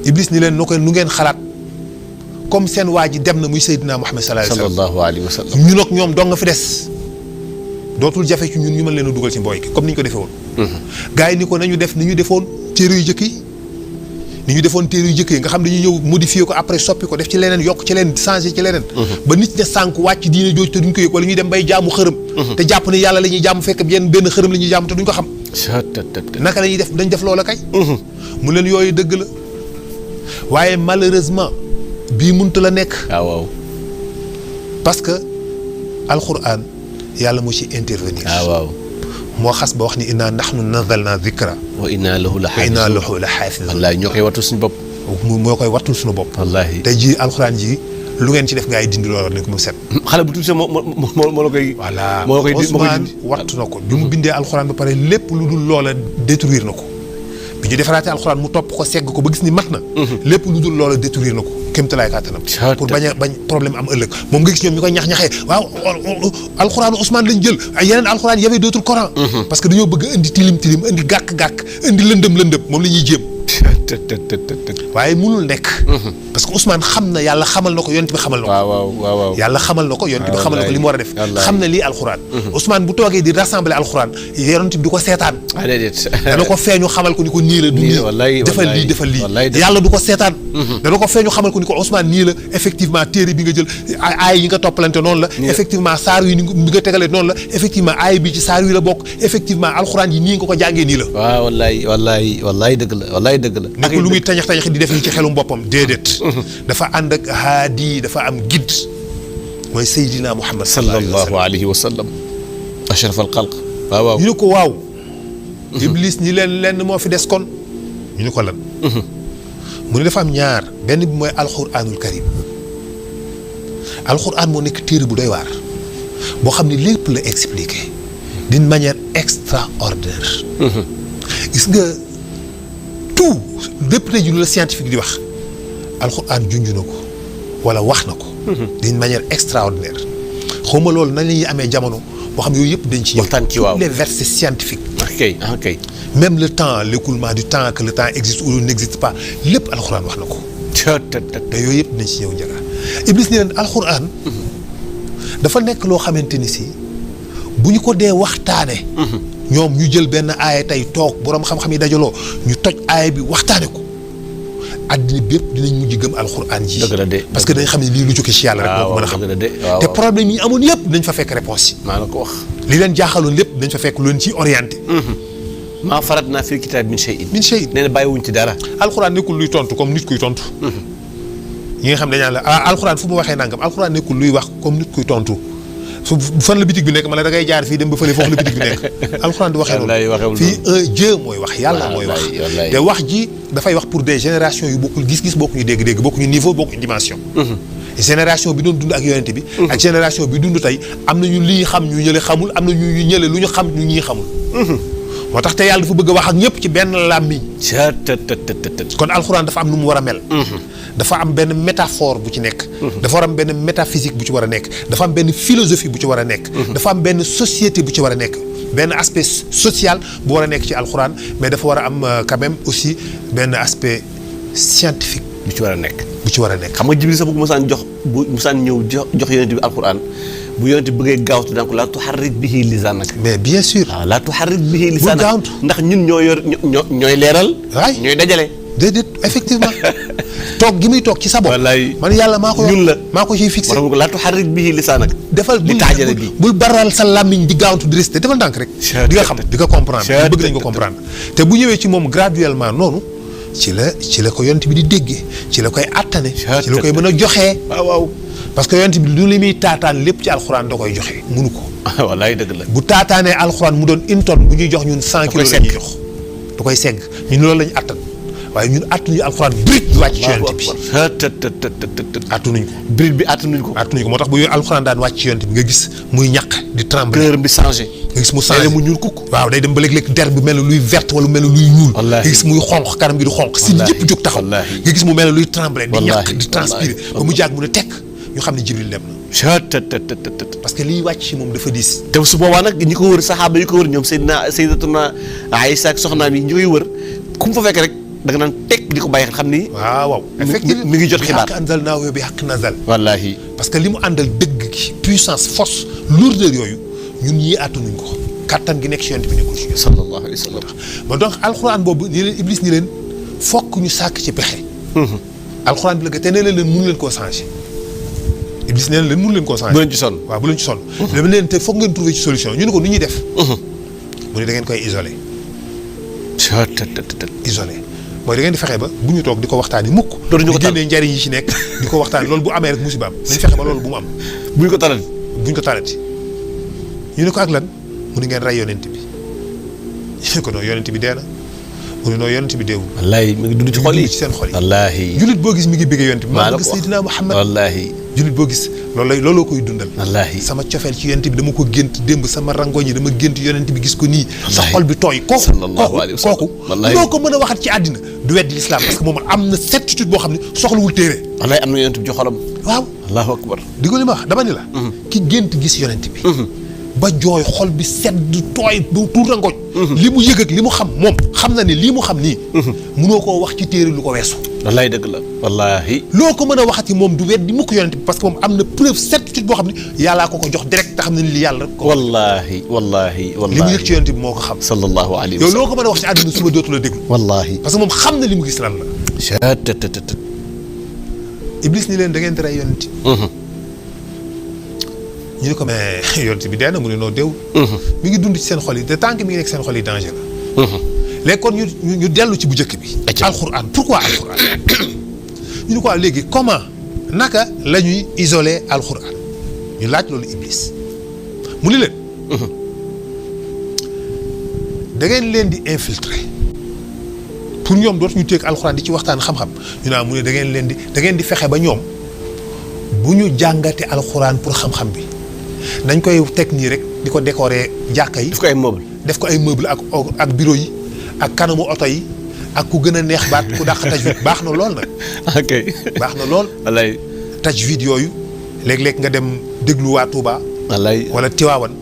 S1: Iblis ni leen nu ngeen xalaat comme seen waa ji dem na muy Seydina Muhammad sallallahu
S2: alayhi wa sallam.
S1: ñun ak ñoom dong nga fi des dootul jafe ci ñun ñu mën leen a dugal ci mbooy gi comme ni ñu ko defee woon. gars yi ni ko nañu def ni ñu defoon téere yu jëkk yi. ni ñu defoon téere yu jëkk yi nga xam dañuy ñëw modifier ko après soppi ko def ci leneen yokk ci leneen changer ci leneen. ba nit ña sànk wàcc diine jooju te duñ ko yëg wala ñuy dem bay jaamu xërëm. te jàpp ne yàlla la ñuy jaamu fekk benn xërëm la ñuy jaamu te duñ ko xam. naka la ñuy def dañ def loola kay. mu leen yooyu dëgg la waaye malheureusement bii mënut la nekk.
S2: waaw.
S1: parce que alxuraan yàlla moo ci intervenir.
S2: waaw.
S1: moo xas ba wax ni inna nahnu nazzalna dhikra
S2: wa inna lahu la xaafizun. wallaahi ñoo koy wattul suñu bopp.
S1: moo koy wattul suñu bopp.
S2: wallaahi
S1: tey jii alxuraan ji lu ngeen ci def gaa yi dindi loolu nañ ko mu set.
S2: xale bu tuuti sax moo la koy.
S1: voilà
S2: moo la koy
S1: Ousmane wattu na ko. bi mu bindee alxuraan ba pare lépp lu dul loola détruire na ko. bi ñu defaraatee alxuraan mu topp ko segg ko ba gis ni mat na. lépp lu dul loola détruire na ko kéemtalaay kàttanam. pour bañ problème am ëllëg moom nga gis ñoom ñu koy ñax-ñaxee waaw alxuraanu Ousmane lañ jël ay yeneen alxuraan y avait d'autres Coran. parce que dañoo bëgg indi tilim indi gàkk-gàkk indi lëndëm moom la ñuy jéem. waaye mënul nekk. parce que Ousmane xam na yàlla xamal na ko yonent bi xamal na ko.
S2: waaw.
S1: yàlla xamal na ko yonent bi xamal na ko li mu war a def. xam na lii alxuraan. Ousmane bu toogee di rassembler alxuraan yonent bi du ko seetaan. dana ko feeñu xamal ko ni ko nii la. du nii defal lii yàlla du ko seetaan. dana ko feeñu xamal ko ni ko Ousmane nii la effectivement téere bi nga jël aay yi nga toppalante noonu la. effectivement saar yi ni nga tegalee noonu la effectivement aay bi ci saar yi la bokk effectivement alxuraan yi nii nga ko jàngee nii la.
S2: waaw wallaay dëgg la dëgg la.
S1: nekk lu muy tañax di def nii ci xelum boppam déedéet. dafa ànd ak haadi dafa am guide mooy Seydina Muhammad
S2: sallallahu alayhi wa sallam ashraf al xalq. waaw
S1: ñu ne ko waaw. Iblis ñi lenn moo fi des kon. ñu ne ko lan. mu ne dafa am ñaar benn bi mooy alxuraanul karim alxuraan moo nekk téere bu doy waar boo xam ne lépp la expliqué d'une manière extraordinaire. gis nga tout lépp tey ju la scientifique di wax alxuraan junj na ko wala wax na ko. d'une manière extraordinaire xawma loolu nan la ñuy amee jamono boo xam ne yooyu yëpp dañ ci
S2: waxtaan ci waaw
S1: tous les versets scientifiques.
S2: ok.
S1: même le temps l'écoulement du temps que le temps existe ou n'existe pas lépp alxuraan wax na ko. te yooyu yëpp dañ ci ñëw njëkk Iblis ni leen alxuraan. dafa nekk loo xamante ni si bu ñu ko dee waxtaane ñoom ñu jël benn aaya tey toog boroom xam-xam yi dajaloo ñu toj aaya bi waxtaane ko àddina bépp dinañ mujj gëm alxuraan ji.
S2: dëgg la de
S1: parce que dañ xam ne lii lu jóge ci yàlla rek moo ko mën a xam. te problème yi amoon yëpp dinañ fa fekk réponse yi.
S2: maa la ko wax.
S1: li leen jaaxaloon lépp dinañ fa fekk lu leen ciy orienté.
S2: maa faratnaa fil kitaab min shay'in.
S1: nee
S2: na bàyyiwuñ ci dara.
S1: alxuraan nekkul luy tontu comme nit kuy tontu. ñi nga xam dañaan la alxuraan fu mu waxee nangam alxuraan nekkul luy wax comme nit kuy tontu. fan la bitig bi nekk ma ne da ngay jaar fii dem ba fële foofu la bitig bi nekk alxuraan di waxee noonu fii Dieu mooy wax yàlla mooy wax te wax ji dafay wax pour des générations yu bokkul gis-gis bokkuñu dégg-dégg bokkuñu niveau bokkuñu dimension. génération bi doon dund ak yonent bi ak génération bi dund tey am nañu lii xam ñu ñële xamul am na ñu ñële lu ñu xam ñu ñii xamul. moo tax te yàlla dafa bëgg a wax ak ñëpp ci benn làmmiñ. kon alxuraan dafa am nu mu war a mel. dafa am benn métaphore bu ci nekk. dafa war am benn métaphysique bu ci war a nekk. dafa am benn philosophie bu ci war a nekk. dafa am benn société bu ci war a nekk. benn aspect social bu war a nekk ci alxuraan mais dafa war a am quand même aussi benn aspect scientifique.
S2: bu ci war a nekk.
S1: bu ci war a nekk.
S2: xam nga Jibril sax bu musaan jox bu musaan ñëw jox yonent bi alxuraan bu yonent bëggee gaawtu donc laa tuharrik bihi lisaanak.
S1: mais bien sûr.
S2: waaw laa tuharrik bihi lisaanak.
S1: bu gaawtu
S2: ndax ñun ñooy leeral.
S1: waay
S2: ñooy dajale.
S1: déedéet effectivement toog gi muy toog ci sa bopp.
S2: wallaay
S1: man yàlla maa ko
S2: ñun la
S1: maa ko ciy fixé.
S2: moo tax laa tuharrik bihi lisaanak.
S1: defal
S2: di taajale bi
S1: bul baral sa làmmiñ di gaawtu di resté defal ndànk rek. di nga xam di nga comprendre bëgg nañ ko comprendre. te bu ñëwee ci moom graduellement noonu ci la ko yonent bi di déggee ci la koy attane. ci la koy mën a joxee.
S2: waaw.
S1: parce que yonent bi du li muy taataan lépp ci alxuraan da koy joxe munu ko.
S2: wallaay dëgg la.
S1: bu taataanee alxuraan mu doon une tonne bu ñuy jox ñun 100 kilos la ñuy jox. da koy segg ñun loolu la ñu attan waaye ñun attanuñu alxuraan brique bi wàcc ci yonent bi. attanuñ ko.
S2: brique bi attanuñ ko.
S1: moo tax bu yooyu alxuraan daan wàcc ci yonent bi nga gis muy ñaq di trembler.
S2: couleur bi changé.
S1: nga gis mu changé
S2: mu ñuul kukk.
S1: waaw day dem ba léeg-léeg der bi mel ne luy verte wala mel ne luy ñuul.
S2: wallaahi
S1: nga gis muy xonq kanam gi di xonq. si yëpp jóg taxaw. nga gis mu mel ne luy trembler di ñaq di transpirer ba mu jàgg mu ne tekk ñu xam ne Jibril dem na. parce que liy wàcc ci moom dafa diis.
S2: te su boobaa nag ñi ko wër saxaaba yi ko wër ñoom Sayyidatuna Aïsa ak soxnaam yi ñu koy wër ku mu fa fekk rek da nga naan teg di ko bàyyi xel xam ni.
S1: waaw effectivement
S2: mi ngi jot xibaar
S1: bi haqq anzalnaahu bi haqq nazal.
S2: wallaahi.
S1: parce que li mu àndal dëgg gi puissance force lourdeur yooyu ñun ñii àttanuñ ko kattan gi nekk ci yonent bi nekkul ci ñun.
S2: sallallahu alayhi wa sallam.
S1: ma donc alxuraan boobu ni leen Iblis ni leen fokk ñu sàkk ci pexe. alxuraan bi la te nee leen mënu leen koo changé. Iblis nee na leen mënu leen koo changé.
S2: bu leen ci sonn
S1: waaw bu leen ci sonn. dama leen te foog ngeen trouver ci solution ñu ne ko nu ñuy def. mu ne da ngeen koy isolé. isolé mooy da ngeen di fexe ba bu ñu toog di ko waxtaanee mukk.
S2: dootuñu ko
S1: di génnee njariñ yi ci nekk di ko waxtaanee loolu bu amee rek musiba am nañ fexe ba loolu bu mu am.
S2: bu ñu ko talati.
S1: bu ñu ko talati ñu ne ko ak lan mu ne ngeen rey yonent bi ñu ne ko non yonent bi dee na mu ne non yonent bi deewul.
S2: wallaahi mi ngi dund ci xol yi
S1: ci seen xol yi.
S2: wallaahi.
S1: jullit boo gis mi ngi bëggee yonent bi.
S2: maa la
S1: bëgg
S2: ko wax
S1: Seydina Muhammad.
S2: wallaahi.
S1: jullit boo gis looloo koy dundal.
S2: wallaahi.
S1: sama cofeel ci yonent bi dama ko gént démb sama rangoñ yi dama gént yonent bi gis ko nii. sa
S2: wallaahi.
S1: xol bi tooy kooku.
S2: sallallahu alayhi wa sallam.
S1: kooku
S2: wallaahi.
S1: loo ko mën a waxat ci àddina du weddi lislaam parce que moom am na certitude boo xam ne soxlawul téere.
S2: wallaahi am na yonent bi ci xolam.
S1: waaw
S2: allahu akbar.
S1: di ko li ma wax dama ni la. ki gént gis yonent bi. ba jooy xol bi sedd tooy bu tuur rangoñ. li mu yëg ak li mu xam moom xam na ne lii mu xam nii. munoo koo wax ci téere lu ko weesu.
S2: wallaahi dëgg la. wallaahi.
S1: loo ko mën a waxati moom du weddi mukk yonent bi parce que moom am na preuve certitude boo xam ne yàllaa ko jox direct te xam na ni li yàlla rek ko.
S2: wallaahi wallaahi.
S1: li mu yëg ci yonent bi moo ko xam.
S2: sallallahu alayhi wa
S1: yow
S2: sallam.
S1: loo ko mën a wax ci àdduna suba dootu la déglu.
S2: wallaahi.
S1: parce que moom xam na li mu gis lan la. Iblis ni leen da ngeen di rey yonent ñu ne ko mais yonent bi dee na mu ne noo deewul. mi ngi dund ci seen xol yi te tant que mi ngi nekk seen xol yi danger la. léegi kon ñu dellu ci bu njëkk bi. alxuraan pourquoi alxuraan. ñu ne ko léegi comment naka la ñuy isoler alxuraan ñu laaj loolu Iblis mu ni leen. da ngeen leen di infiltrer pour ñoom dootuñu téeg alxuraan di ci waxtaan xam-xam ñu naan mu ne da ngeen di fexe ba ñoom bu ñu jàngate alxuraan pour xam-xam bi. dañ koy teg nii rek di ko décorer jàkka yi. def ko ay meuble ak bureau yi ak kanamu oto yi ak ku gën a neex baat ku dàq tajwid baax na lool nag.
S2: ok
S1: baax na lool.
S2: wallaay.
S1: tajwid yooyu léeg-léeg nga dem déglu waa Touba.
S2: wallaay.
S1: wala Tiwaawan.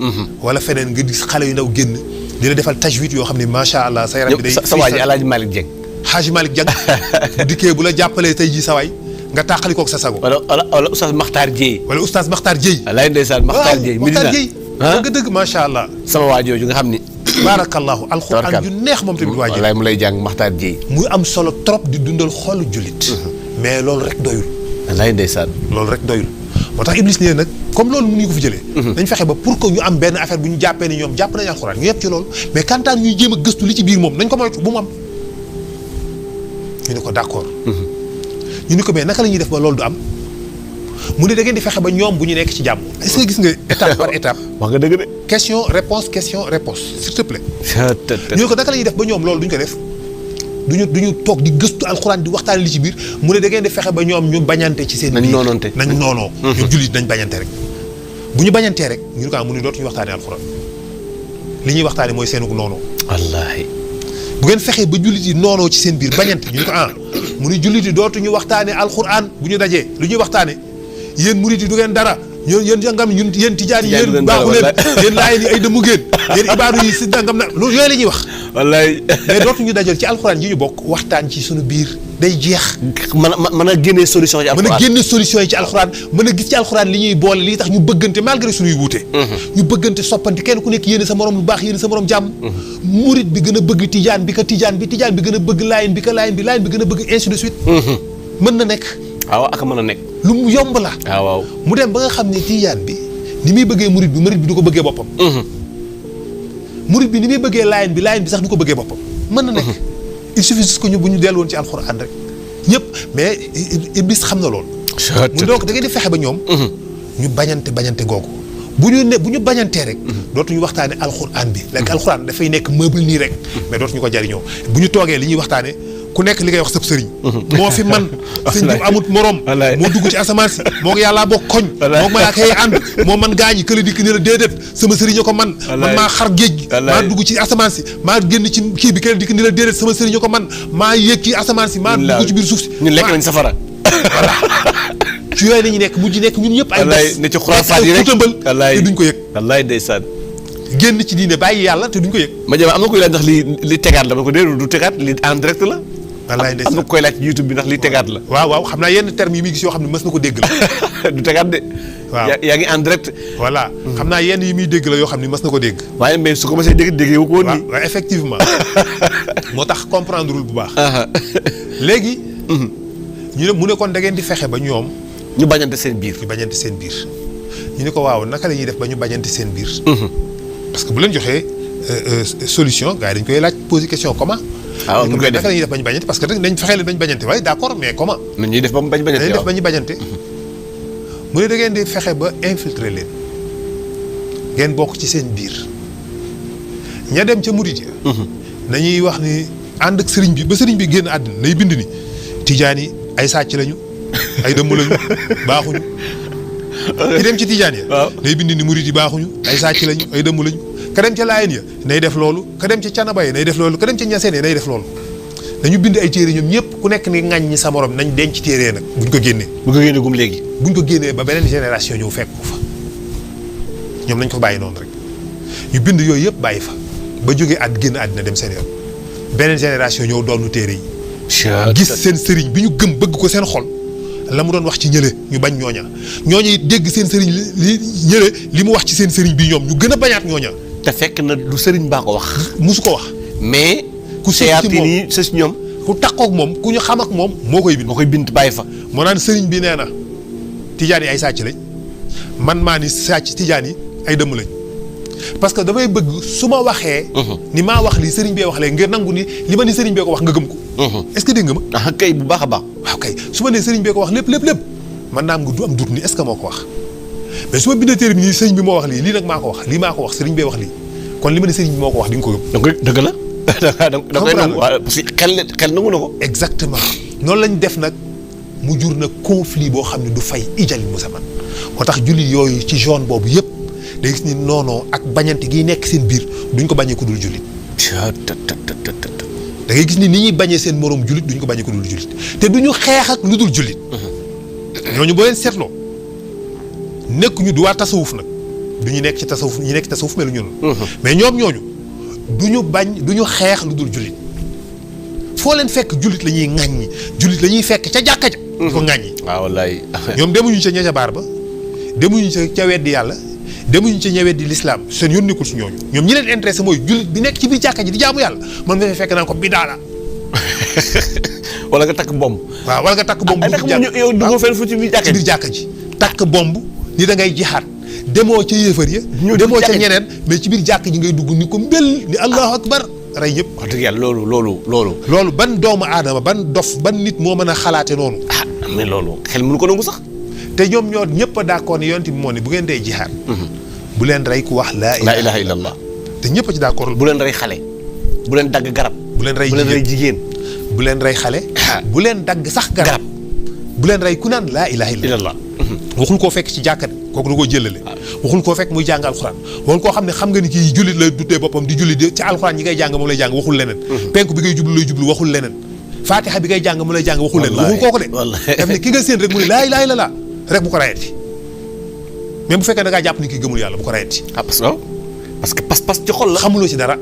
S1: wala feneen nga gis xale yu ndaw génn dina defal tajwid yoo xam ne macha allah sa yaram bi day.
S2: sa waa ji Alaaji Malick Dieng.
S1: Haaji Malick Dieng bu dikkee bu la jàppalee tey jii sa waay nga tàqali koog sa sago.
S2: wala Oustaz Makhtar Dieye.
S1: wala Oustaz Makhtar Dieye.
S2: walaay ndeysaan Makhtar Dieye.
S1: Makhtar Dieye. nga dëgg macha allah.
S2: sama waa jooju nga xam ni.
S1: baarakallahu alxuraan yu neex moom tamit waa ji.
S2: walaay mu lay jàng Makhtar Dieye.
S1: muy am solo trop di dundal xolu jullit. mais loolu rek doyul.
S2: walaay ndeysaan.
S1: loolu rek doyul moo tax Iblis nee nag comme loolu mënuñu ko fi jëlee. dañ fexe ba pour que ñu am benn affaire bu ñu jàppee ni ñoom jàpp nañu alxuraan ñu yëpp ci loolu mais kantaan ñuy jéem a gëstu li ci biir moom nañ ko moytu bu mu am. ñu ne ko d'accord. ñu ne ko mais naka la ñuy def ba loolu du am mu ne da ngeen di fexe ba ñoom bu ñu nekk ci jàmm. est-ce que gis nga étape par étape.
S2: wax nga dëgg de.
S1: question réponse s'il te plaît. ñu ne ko naka la ñuy def ba ñoom loolu duñ ko def duñu toog di gëstu alxuraan di waxtaan li ci biir mu ne da ngeen di fexe ba ñoom ñu bañante ci seen biir nañ noonoo ñu jullit nañ bañante rek bu ñu bañantee rek ñu ne ko mu ne dootuñu waxtaanee alxuraan li ñuy waxtaanee mooy seenug noonoo.
S2: wallaahi.
S1: bu ngeen fexee ba jullit yi noonoo ci seen biir bañante ñu ne ko mu ne jullit yi dootuñu waxtaanee alxuraan bu ñu dajee lu ñuy waxtaanee yéen murit yi du ngeen dara yéen jàngam ñun yéen tijaan yi yéen baaxu leen yéen laayeen yi ay dëmmu ngeen yéen ibaadu yi si jàngam na loolu yooyu la ñuy wax.
S2: wallaay.
S1: mais dootuñu dajal ci alxuraan yi ñu bokk waxtaan ci suñu biir day jeex.
S2: mën a génnee solution ci alxuraan
S1: mën a génne solution yi ci alxuraan mën a gis ci alxuraan li ñuy boole lii tax ñu bëggante malgré suñuy wuute. ñu bëggante soppante kenn ku nekk yéene sa morom lu baax yéene sa morom jàmm. murit bi gën a bëgg tijaan bi tijaan bi gën a bëgg laayeen bi laayeen bi gën a bëgg ainsi de suite. mën na nekk.
S2: waaw ak mën a nekk.
S1: lu mu yomb la.
S2: waaw
S1: mu dem ba nga xam ne tijaan bi ni muy bëggee murit bi du ko bëggee boppam. murit bi ni muy bëggee laayeen bi sax du ko bëggee boppam. mën na nekk il suffit juste que bu ñu dellu woon ci alxuraan rek ñëpp mais Iblis xam na loolu. mu donc da ngeen di fexe ba ñoom. ñu bañante googu bu ñu bañantee rek. dootuñu waxtaane alxuraan bi. léegi alxuraan dafay nekk meuble nii rek. mais dootuñu ko jariñoo bu ñu toogee li ñuy waxtaane ku nekk li ngay wax sëb sëriñ. moo fi man sëñ bi amut morom. moo dugg ci asamaan si moo ko yàllaa bokk koñ. moo malaaka yi ànd moo man gaañi kële dikk ni la déedéet sama sëriñ ko man. man maa xar géej gi. maa dugg ci asamaan si maa génn ci kii bi kële dikk ni la déedéet sama sëriñ ko man maa yéeg ci asamaan si maa dugg ci biir suuf si.
S2: ñun lekk nañ safara.
S1: voilà ci yooyu la ñuy nekk mujj nekk ñun ñëpp ay
S2: wallaay ne ci xuraafaat yi rek
S1: te duñ ko yëg
S2: wallaay ndeysaan
S1: génn ci diine bàyyi yàlla te duñ ko yëg
S2: ma jëm am na koy laaj ndax li tegaat la ma ko déedéet du tegaat li en direct la
S1: wallaay
S2: am
S1: ndeysaan
S2: na koy laaj ci YouTube bi ndax li tegaat la
S1: waaw xam naa yenn termes yi muy gis yoo xam ne mës na ko dégg la
S2: du tegaat de
S1: waaw
S2: yaa ngi en direct
S1: voilà xam naa yenn yi muy dégg la yoo xam ne mës na ko dégg
S2: waaye mais su ko mësee dégg déggee wu ko woon nii
S1: waaw effectivement moo tax comprendre lul bu baax léegi ñu ne mu ne kon da ngeen di fexe ba ñoom
S2: ñu bañante seen biir
S1: ñu bañante seen biir ñu ne ko waaw naka la ñuy def ba ñu bañante seen biir parce que bu leen joxee solution gars yi dañ koy laaj poser question comment
S2: waaw nu koy def
S1: naka la ñuy def ba ñu bañante parce que dañ fexe leen bañ bañante waaye d'accord mais comment
S2: nu ñuy def ba mu bañ bañante
S1: dañ def ba ñu bañante mu ne da ngeen di fexe ba infiltrer leen ngeen bokk ci seen biir ña dem ca murit ya nañuy wax ni ànd ak sëriñ bi ba sëriñ bi génn àddina nay bind ni tijaan yi ay sàcc lañu ay dëmm lañu baaxuñu ki dem ci tijaan ya nay bind ni murit yi baaxuñu ay sàcc lañu ay dëmm lañu ka dem ca laayeen ya nay def loolu ka dem ca canaba ya nay def loolu ka dem ca ñaseen ya nay def loolu dañu bind ay téere ñoom ñëpp ku nekk ni ŋàññi sa morom nañ denc téere nag buñ ko génnee
S2: bu ko génne gum léegi
S1: buñ ko génnee ba beneen génération ñëw fekk ko fa ñoom nañ ko bàyyi noonu rek ñu bind yooyu yëpp bàyyi fa ba jógee génn àddina dem seen yoon beneen génération ñëw doonu téere yi gis seen sëriñ bi ñu gëm bëgg ko seen xol la mu doon wax ci ñële ñu bañ ñooña it dégg seen sëriñ li ñële li mu wax ci seen sëriñ bi ñoom ñu gën a bañaat ñooña
S2: te fekk na du sëriñ baa ko wax
S1: musu ko wax
S2: mais
S1: ku sës ci moom
S2: sës ñoom
S1: ku takkook moom ku ñu xam ak moom moo koy bind
S2: bàyyi fa
S1: moo naan sëriñ bi nee na tijaan yi ay sàcc lañ man maa ni sàcc tijaan yi ay dëmm lañ parce que damay bëgg su ma waxee ni maa wax lii sëriñ bee wax léegi ngir nangu ni li ma ni sëriñ bee ko wax nga gëm ko est-ce que dégg nga ma
S2: ah kay bu baax a baax
S1: waaw kay su ma nee sëriñ bee ko wax lépp man naa am nga du am dut ni est-ce que moo ko wax mais su ma bindee téere bi nii sëriñ bi moo wax lii nag maa ko wax lii maa ko wax sëriñ bee wax lii kon li ma ne sëriñ bi moo ko wax di nga ko gëm
S2: donc dëgg la da koy nangu waaw parce que xel nangu na ko
S1: exactement noonu lañ def nag mu jur nag conflit boo xam ne du fay ijali musaman moo tax jullit yooyu ci zone boobu yëpp day gis ni noonoo ak bañante gi nekk seen biir duñ ko bañee ku dul jullit da ngay gis ni ñuy bañee seen moroom jullit duñ ko bañee ku dul jullit te duñu xeex ak lu dul jullit ñooñu boo leen seetloo nekkuñu du waa tasawuf nag du ñu nekk ci tasawuf ñu nekk ci tasawuf melu ñu noonu mais ñoom ñooñu duñu xeex lu dul jullit foo leen fekk jullit la ñuy ŋàññi jullit la ñuy fekk ca jàkka ja di ko ŋàññi
S2: waaw wallaay
S1: ñoom demuñu ca ña ca baar ba demuñu ca weddi yàlla demuñu ca ña weddi lislaam seen yoon nekkul ci ñooñu ñoom ñi leen intéressé mooy jullit bi nekk ci biir jàkka ji di jaamu yàlla man nga fekk naan ko bidaa la
S2: wala nga takk bomb
S1: waaw wala nga takk bomb
S2: yow dugoo fenn fu ci biir
S1: jàkka ji takk bomb ni da ngay jihaat demoo ca yéefar ya demoo ca ñeneen mais ci biir jàkk ji ngay dugg ni ko mbel ni allahu akbar rey ñëpp
S2: wax dëgg yàlla loolu
S1: ban doomu aadama ban dof ban nit moo mën a xalaate noonu
S2: mais loolu xel mënu ko nangu sax
S1: te ñoom ñoo ñëpp a d'accord ni yonent bi moo ne bu ngeen dee jihaat bu leen rey ku wax laa
S2: ilaha illallah
S1: te ñëpp a ci d'accord
S2: bu leen rey xale bu leen dagg garab
S1: bu leen rey
S2: jigéen
S1: bu leen rey xale bu leen dagg sax garab bu leen rey ku naan laa ilaha illallah waxul koo fekk ci jàkkat kooku da koo jëlale waxul koo fekk muy jàng alxuraan waxul koo xam ne xam nga ni kii jullit la duddee boppam di jullit ci alxuraan ñi ngay jàng moom lay jàng waxul leneen penku bi ngay jublu lay jublu waxul leneen faatixa bi ngay jàng moom lay jàng waxul leneen waxul kooku de daf ne ki nga séen rek mu ne laa ilaha illallah rek bu ko rayeti même bu fekkee da ngaa jàpp ni kii gëmul yàlla bu ko rayeti
S2: parce que pas-pas ci xol la
S1: xamuloo ci dara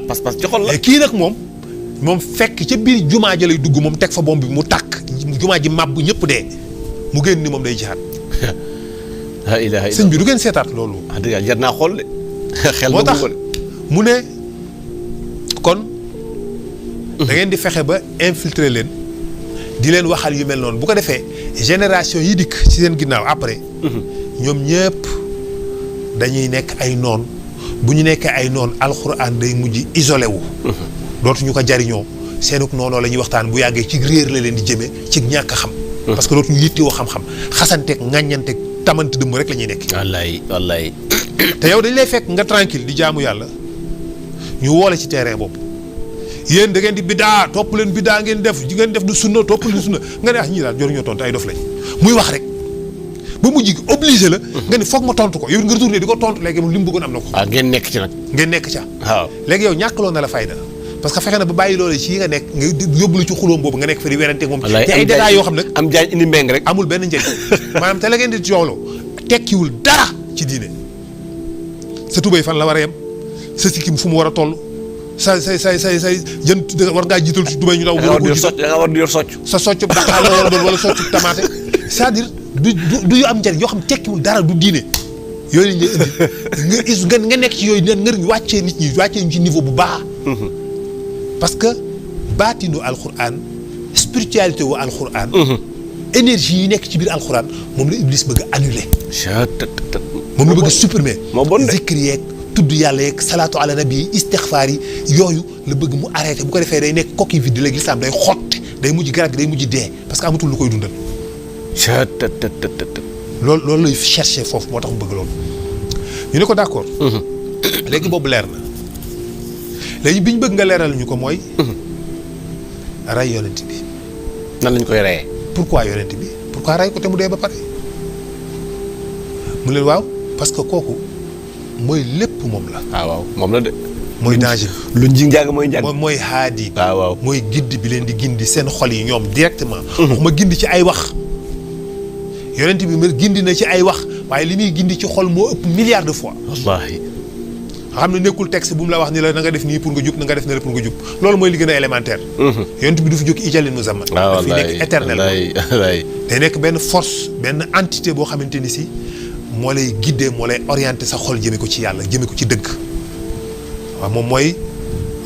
S2: pas-pas ci xol la
S1: kii nag moom fekk ca biir jumaa ja lay dugg moom teg fa bomb bi mu tàkk jumaa ji màbb ñëpp dee mu génn ni moom day jihaat
S2: la ilaha
S1: sëñ bi du ngeen seetaat loolu
S2: dëgg yàlla jar naa xool de xel
S1: moo tax mu ne kon da ngeen di fexe ba infiltrer leen di leen waxal yu mel noonu bu ko defee génération yi dikk ci seen ginnaaw après ñoom ñëpp dañuy nekk ay noon bu ñu nekkee ay noon alxuraan day mujj isolé wu dootuñu ko jariñoo seenuk noonoo la ñuy waxtaan bu yàggee ci réer la leen di jëmee ci ñàkk xam parce que dootuñu yittewoo xam-xam xasanteeg ŋàññanteeg tamante dëmm rek la ñuy nekk
S2: wallaay
S1: te yow dañ lay fekk nga tranquille di jaamu yàlla ñu woole ci terrain boobu yéen da ngeen di biddaa topp leen biddaa ngeen def du sunna topp leen sunna nga ne ñii daal joruñoo tontu ay dof lañ muy wax rek ba mujj obligé la nga ni foog ma tontu ko yow nga retourné di ko tontu léegi moom li mu bëggoon am na ko
S2: ngeen nekk ci nag
S1: ngeen nekk ca
S2: waaw
S1: léegi yow ñàkkaloo na la fayda parce que fexe na ba bàyyi loolu ci nga nekk nga yóbbu la ci xulóom boobu nga nekk fa di werante moom
S2: wallaay
S1: te ay détails yoo xam nag
S2: am jaañ indi mbeng rek
S1: amul benn njëriñ maanaam te la ngeen di jooloo tekkiwul dara ci diine sa tubéy fan la war a yem sa sikkim fu mu war a toll say jën war ngaa jiital ci tubéy ñu daw
S2: da nga war di yor socc
S1: sa socc daqaar la war a doon wala socc tamaate c'est-à-dire du yu am njëriñ yoo xam tekkiwul dara du diine yooyu la ñuy indi nga nekk ci yooyu nga wàccee nit ñi wàccee ñu ci niveau bu baax. parce que baatinu alxuraan spiritualité wu alxuraan. énergie yi nekk ci biir alxuraan moom la Iblis bëgg a annuler. moom la bëgg a supprimer.
S2: moo bon de
S1: zikr yeeg tudd yàlla yeeg salaatu ala nabi istixfaar yi yooyu la bëgg mu arrêté bu ko defee day nekk coquille vide léegi lislaam day xotti day mujj garab gi day mujj dee parce que amatul lu koy dundal. loolu lay chercher foofu moo tax mu bëgg loolu ñu ne ko d'accord. léegi boobu leer na léegi bi ñu bëgg nga leeral ñu ko mooy. rey yonent bi.
S2: nan lañ koy reyee.
S1: pourquoi yonent bi pourquoi rey ko te mu dee ba pare mu leen waaw parce que kooku mooy lépp moom la.
S2: waaw moom la de.
S1: mooy danger
S2: lu njàng mooy njàng.
S1: mooy haadi.
S2: waaw
S1: mooy giddi bi leen di gindi seen xol yi ñoom directement. waxuma gindi ci ay wax. yonent bi ma gindi na ci ay wax waaye li muy gindi ci xol moo ëpp milliards de fois.
S2: wallaahi.
S1: xam ne nekkul texte bu mu la wax ni la na nga def nii pour nga jub na nga def ne la pour nga jub loolu mooy li gën a élémentaire. yonent bi du fi jóg ijalin mu zaman.
S2: waaw
S1: daf fi nekk éternel.
S2: wallaay
S1: day nekk benn force benn entité boo xamante ni si moo lay guider moo lay orienter sa xol jëme ko ci yàlla jëme ko ci dëgg. waaw moom mooy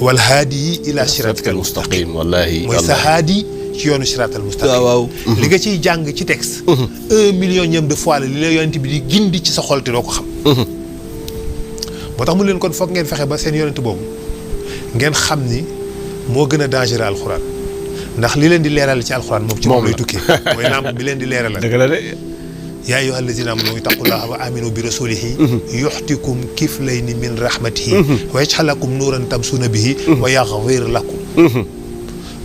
S1: wal haadi ila siratikal mustaqim.
S2: wallaahi
S1: mooy sa haadi ci yoonu siratal mustaqim.
S2: waaw
S1: li nga ciy jàng ci texte. 1 million de fois la li la yonent bi di gindi ci sa xol te doo ko xam. moo tax mu leen kon foog ngeen fexe ba seen yonent boobu ngeen xam ni moo gën a dangereux alxuraan ndax li leen di leeral ci alxuraan moom ci moom lay tukkee mooy lamp bi leen di leeral la.
S2: dëgg la de.
S1: yaa ayyuha allazina amanu ittaqullaha wa aminu bi rasulihi yuxtikum kiflayni min rahmatihi wa yaj'al lakum nuuran tamsuuna bihi wa yaxfir lakum.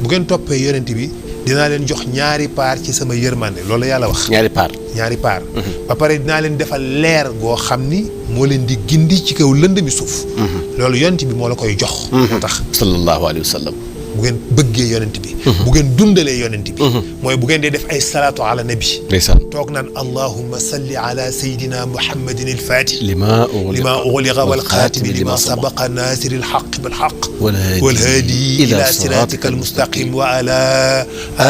S1: bu ngeen toppee yonent bi dinaa leen jox ñaari paar ci sama yërmande loolu la yàlla wax. ñaari paar. ba pare dinaa leen defal leer goo xam ni moo leen di gindi ci kaw lënd mi suuf. loolu yonent bi moo la koy jox. moo tax
S2: sallallahu alayhi wa sallam.
S1: bu ngeen bëggee yonent bi. bu ngeen dundalee yonent bi. mooy bu ngeen dee def ay salaatu ala nabi.
S2: ndeysaan
S1: toog naan allahumma salli ala sayyidina muhammadin il-fatih.
S2: lima
S1: ughliqa wal xaatimi lima sabaqa naasiri l-haqqi bil haqq. wal haadi ila siratika al-mustaqim wa ala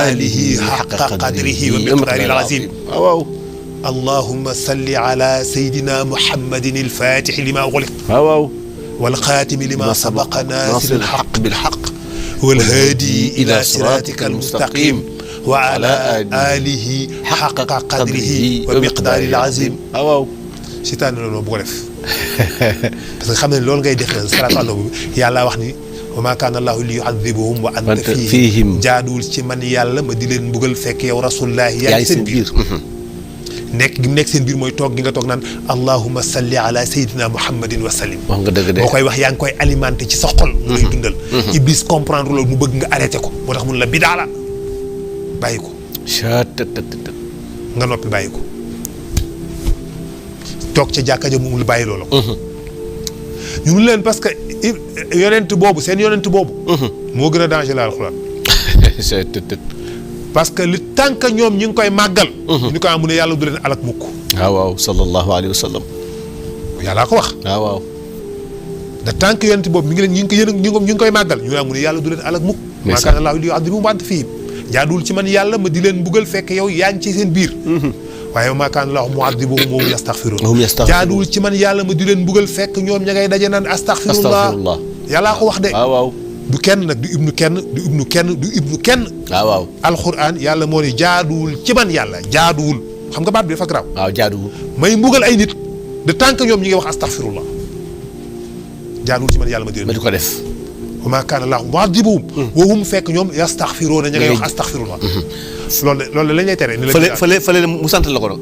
S1: alihi haqqa qadrihi wa miqdaarihi al-azim.
S2: waaw.
S1: allahumma salli ala sayyidina muhammadin il-fatih lima ughliqa.
S2: waaw.
S1: wal xaatimi lima sabaqa naasiri l-haqqi bil haqq. والهادي إلى صراطك المستقيم وعلى آله حق قدره ومقداره العظيم. waaw. seytaane loolu bu ko def parce que xam ne loolu ngay def na salaatu ala nabi yàlla wax ni wa maa kaana allaahu li yu'adhibahum wa anta fiihim jaaduwul ci man yàlla ma di leen mbugal fekk yow rasulullaahi yaa ngi seen biir. nekk gi mu nekk seen biir mooy toog gi nga toog naan allahumma salli ala sayyidina muhammadin wa sallim.
S2: wax nga dëgg de
S1: boo koy wax yaa ngi koy alimenté ci sa xol. mu lay dundal. Iblis comprendre loolu mu bëgg nga arrêté ko moo tax mun la bidaa la bàyyi ko. nga noppi bàyyi ko. toog ca jàkka ja mu la bàyyi loolu. ñu mun leen parce que yonent boobu seen yonent boobu. moo gën a danger la alxuraan. parce que li tant que ñoom ñi ngi koy màggal. ñu ko am mu ne yàlla du leen alak mukk.
S2: waaw sallallahu alayhi wa sallam.
S1: yàllaa ko wax.
S2: waaw.
S1: de tant que yonent boobu mi ngi leen ñu ngi koy màggal ñu ne mu ne yàlla du leen alak mukk. maa kaana allaahu liyu'adhibahum wa anta fiihim. jaaduwul ci man yàlla ma di leen mbugal fekk yow yaa ngi ci seen biir. waaye maa kaana allaahu mu'adhibahum wa hum yastaghfiruun. jaaduwul ci man yàlla ma di leen mbugal fekk ñoom ña ngay daje naan astaghfirullah. yàllaa ko wax de.
S2: waaw.
S1: du kenn nag du ibnu kenn du ibnu kenn du ibnu kenn.
S2: waaw.
S1: alxuraan yàlla moo ne jaaduwul ci man yàlla jaaduwul xam nga baat bi dafa garaaw.
S2: waaw jaaduwul.
S1: may mbugal ay nit de tant que ñoom ñi ngi wax astaghfirullah jaaduwul ci man yàlla ma di
S2: ko def.
S1: wa maa kaana allaahu mu'adhibuhum wa hum fekk ñoom yastaghfiruuna ña ngay wax astaghfirullah. loolu lañ lay tere. ni la
S2: fële mu sant la ko nag.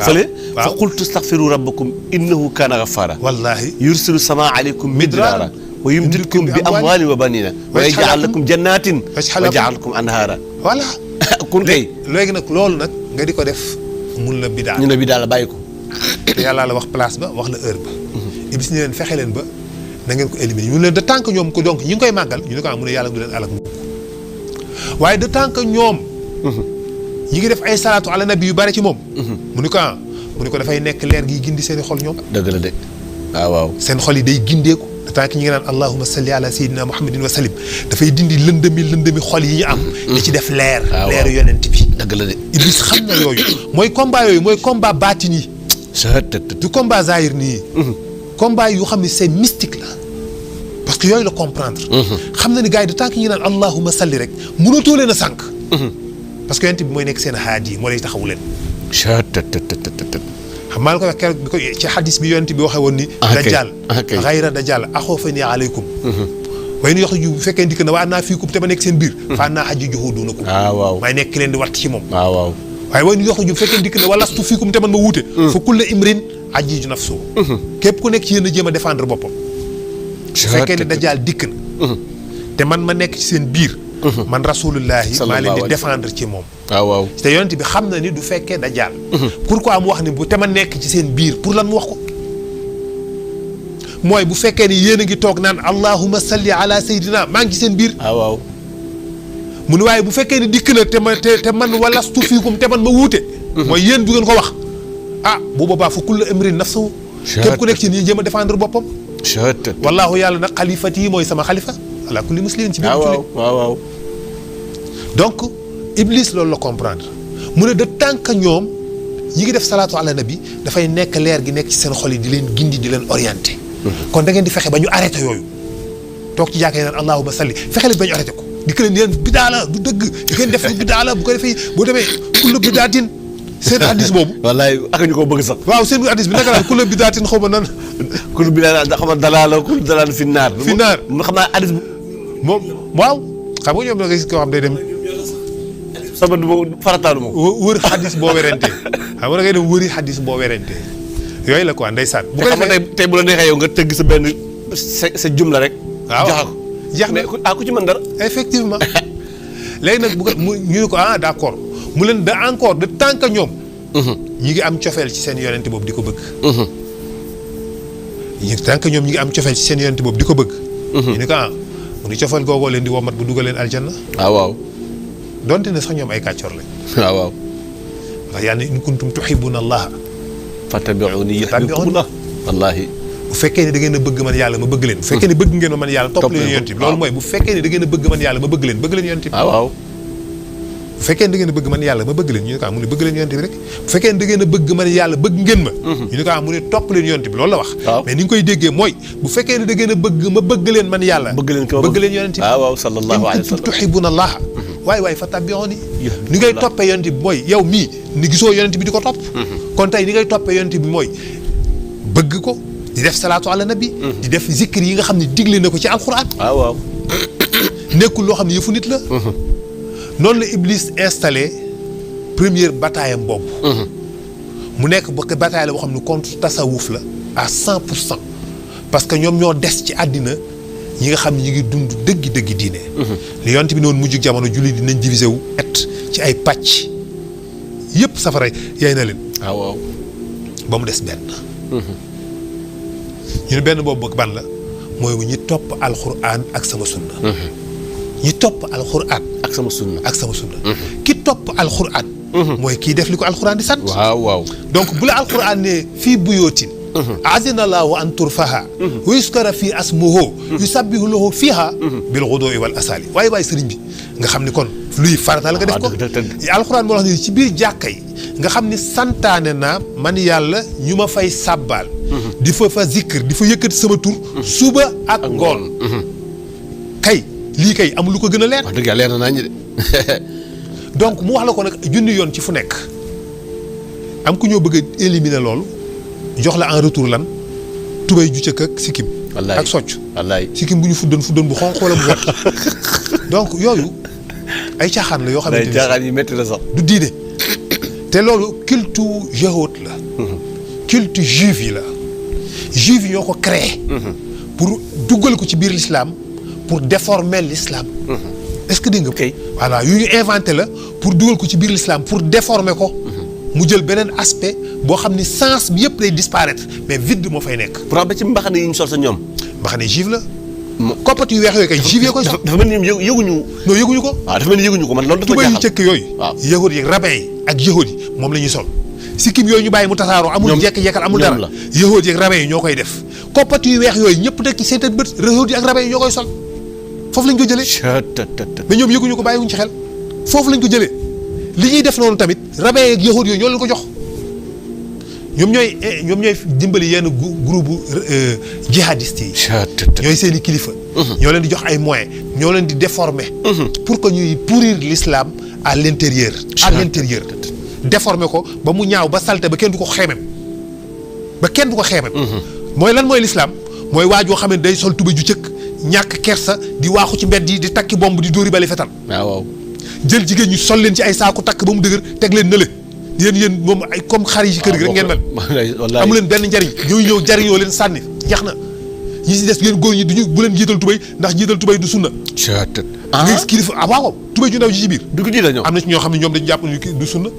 S2: fële fa qultu astaghfiru rabbakum innahu kaana ghaffaara.
S1: wallaahi
S2: yursilu samaa aleykum midraara wa yumdidkum bi amwaalin wa baniina wa yaj'al lakum jannaatin wa yaj'al lakum anhaara.
S1: voilà.
S2: kun kay
S1: léegi nag loolu nag nga di ko def mun la bidaa.
S2: ñu ne bidaa la bàyyi ko.
S1: te yàlla la wax place ba wax la heure ba. Iblis ni leen fexe leen ba na ngeen ko éliminer ñu leen de tant que ñoom ko donc ñi ngi koy màggal ñu ne ko mu ne yàlla du leen alak waaye de tant que ñoom ñi ngi def ay salaatu ala nabi yu bari ci moom mu ne ko dafay nekk leer gi gindi seen i xol ñoom
S2: dëgg la de waaw
S1: seen xol yi day gindeeku de tant que ñi ngi naan allahumma salli ala sayyidina muhammadin wa sallim dafay dindi lëndëmi xol yi ñu am di ci def leeru yonent bi
S2: dëgg la de
S1: Iblis xam na yooyu mooy combat baatin yi du combat zahir nii combat yu xam ne c'est mystique la parce que yooyu la comprendre xam na ni gars yi de tant que ñi naan allahumma salli rek mënatoo leen a sànq parce que yonent bi mooy nekk seen haadi moo lay taxawu leen xam maa la koy wax keroog bi ko ci xadis bi yonent bi waxee woon ni dajjal xayra dajjal axoofani aleykum waaye nu yox ju bu fekkee ndikk na waa naa fiikum te ma nekk seen biir faa naa xajji joxu duunakum maay nekk leen di watt ci moom waaye way nu yox ju bu fekkee ndikk na walastu fiikum te man ma wuute fa kulla imrin ajji ju nafsu képp ku nekk ci yéen a jéem a défendre boppam su fekkee ne dajjal dikk na te man ma nekk ci seen biir man rasulullahi maa leen di défendre ci moom te yonent bi xam na ni du fekkee dajjal pourquoi mu wax ni bu te ma nekk ci seen biir pour lan mu wax ko mooy bu fekkee ni yéen a ngi toog naan allahumma salli ala sayyidina maa ngi ci seen biir mu ne waaye bu fekkee ni dikk na te man walastu fiikum te man ma wuute mooy yéen du ngeen ko wax bu boobaa fa kullu amrin nafsu képp ku nekk ci nii jéem a défendre boppam wallaahu yàlla nag xalifati yi mooy sama xalifa ala kulli muslimin ci biir
S2: waaw
S1: donc Iblis loolu la comprendre mu ne de tant que ñoom ñi ngi def salaatu ala nabi dafay nekk leer gi nekk ci seen xol yi di leen gindi di leen orienté kon da ngeen di fexe ba ñu arrêté yooyu toog ci jàkka yi naan allahumma salli fexe leen ba ñu arrêté ko di ko leen yéen bidaa la du dëgg di ngeen def bidaa la bu ko defee boo demee kullu bidaatin seen hadis boobu
S2: wallaay ak ñu ko bëgg sax
S1: waaw seen hadis bi naka la kullu bidaatin xaw ma nan
S2: kullu bidaatin xaw ma dalaala kullu dalaala fi naar mu xam naa hadis
S1: moom waaw xam nga ñoom da nga gis koo xam day dem
S2: sama du farataanu moom
S1: wër xadis boo werante xam nga da ngay dem wëri xadis boo werante yooyu la quoi ndeysaan bu ko defee
S2: tey bu la neexee yow nga tëgg sa benn sa jumla rek joxe ko
S1: jeex na
S2: ku ci mën dara
S1: effectivement léegi nag bu ko ñu ne ko d'accord mu leen da encore de tant que ñoom ñi ngi am cofeel ci seen yonente boobu di ko bëgg tant que ñoom ñi ngi am cofeel ci seen yonente boobu di ko bëgg ñu ne ko mu ni cofeel googoo leen di womat bu dugal leen aljanna
S2: waaw
S1: donte ne sax ñoom ay kàccoor lañ
S2: waaw
S1: ndax yàlla ne in kuntum tuhibbuna allaha
S2: fattabi'uni yuhbibkumullah wallaahi
S1: bu fekkee ne da ngeen a bëgg man yàlla ma bëgg leen bu fekkee ne bëgg ngeen ma man yàlla topp leen yonent bi loolu mooy bu fekkee ne da ngeen a bëgg man yàlla ma bëgg leen yonent bi
S2: waaw
S1: bu fekkee ne da ngeen a bëgg man yàlla ma bëgg leen ñu ne ko mu ne bëgg leen yonent bi rek bu fekkee ne da ngeen a bëgg man yàlla bëgg ngeen ma ñu ne ko mu ne topp leen yonent bi loolu la wax mais ni nga koy déggee mooy bu fekkee ne da ngeen a bëgg ma bëgg leen man yàlla bëgg leen yonent bi
S2: waaw sallallahu alayhi wa sallam
S1: tuhibbuna allaha waay fattabi'uni ni ngay toppee yonent bi mooy yow mii ni gisoo yonent bi di ko topp kon tey ni ngay toppee yonent bi mooy bëgg ko di def salaatu ala nabi di def zikr yi nga xam ne digle na ko ci alquran
S2: waaw
S1: nekkul loo xam ne yëfu nit la noonu la Iblis installé première bataille am boobu mu nekk bataille la boo xam ne contre tasawuf la à 100% parce que ñoom ñoo des ci àddina ñi nga xam ne ñi ngi dund dëggi diine li yonent bi noonu mujj jamono julli dinañ divisé wu ci ay pàcc yëpp safara yaay na leen
S2: waaw
S1: ba mu des benn ñu ne benn boobu ban la mooy ñi topp alxuraan ak sama sunna ñi topp alxuraan
S2: ak sama sunna
S1: ki topp alxuraan mooy kii def li ko alxuraan di sant
S2: waaw donc
S1: bu la alxuraan ne fii buyootin azina allahu an turfaha wa yuskara fii asmuhu yusabbihu lahu fiha bil ghuduwi wal asali waaye sëriñ bi nga xam ni kon luy farata la nga def ko alxuraan moo wax ni ci biir jàkka yi nga xam ni santaane naa man yàlla ñu ma fay sàbbaal di fa zikr di fa yëkkati sama tur suba ak ngoon kay lii kay amul lu ko gën a leer
S2: wax dëgg yàlla leer na nañu de
S1: donc mu wax la ko nag junni yoon ci fu nekk am ku ñoo bëgg a éliminer loolu jox la en retour lan tubay ju cëkk ak sikkim ak socc sikkim bu ñu fuddoon bu xonq wala bu vert donc yooyu ay caaxaan la yoo xamante ni
S2: caaxaan yi métti la sax
S1: du diine te loolu culte yahud la culte juif yi la juif yi ñoo ko créé pour duggal ko ci biir l'islam pour déformer l'islam est-ce que dégg nga voilà yu ñu inventé la pour dugal ko ci biir l'islam pour déformer ko mu jël beneen aspect boo xam ni sens bi yëpp lay disparaître mais vide moo fay nekk
S2: pour ba ci mbaxane yi ñu sol sa ñoom
S1: mbaxane juif la. koppati yu weex yooyu kay juif yee koy sol.
S2: dafa mel ni ñoom yëguñu.
S1: non yëguñu ko.
S2: waaw dafa mel ni yëguñu ko man loolu dafa
S1: jaaxal tubéy yu cëkk yooyu.
S2: waaw
S1: yahud yi rabbin yi ak yahud yi moom la ñuy sol. sikkim yooyu ñu bàyyi mu tasaaroo. amul jekk-jekkal amul dara. yahud yi ak rabbin yi ñoo koy def. koppati yu weex yooyu ñëpp teg ci seen bët yahud yi ak rabbin yi ñoo koy sol. foofu lañ ko jëlee. mais ñoom yëguñu ko bàyyiwuñ ci xel. foofu lañ ko jëlee li ñuy def noonu tamit rabbin yi ak yahud yooyu ñoo leen ko jox. ñoom ñooy dimbali yenn groupe jihadistes yi. ñooy seen i kilifa. ñoo leen di jox ay moyens ñoo leen di déformer. pour que ñuy pourrir l'islam à l'intérieur. déformer ko ba mu ñaaw ba salte ba kenn du ko xeemem. mooy lan mooy l'islam mooy waajoo xam ne day sol tuba ju cëkk ñàkk kersa di waaxu ci mbedd yi di takki bomb di dóori bali fetal.
S2: waaw
S1: jël jigéen ñu sol leen ci ay saaku takk ba mu dëgër teg leen nële. yéen moom ay comme xar yi ci kër gi rek ngeen mel. amu leen benn njariñ ñëw jariñoo leen sànni jeex na ñi si des yéen góor ñi duñu bu leen jiital tubéy ndax jiital tubéy du sunna. nga gis kilifa waaw tubéy ju ndaw ji ci biir.
S2: du ko jiital ñoom
S1: am na ci ñoo xam ne ñoom dañu jàpp ni du sunna.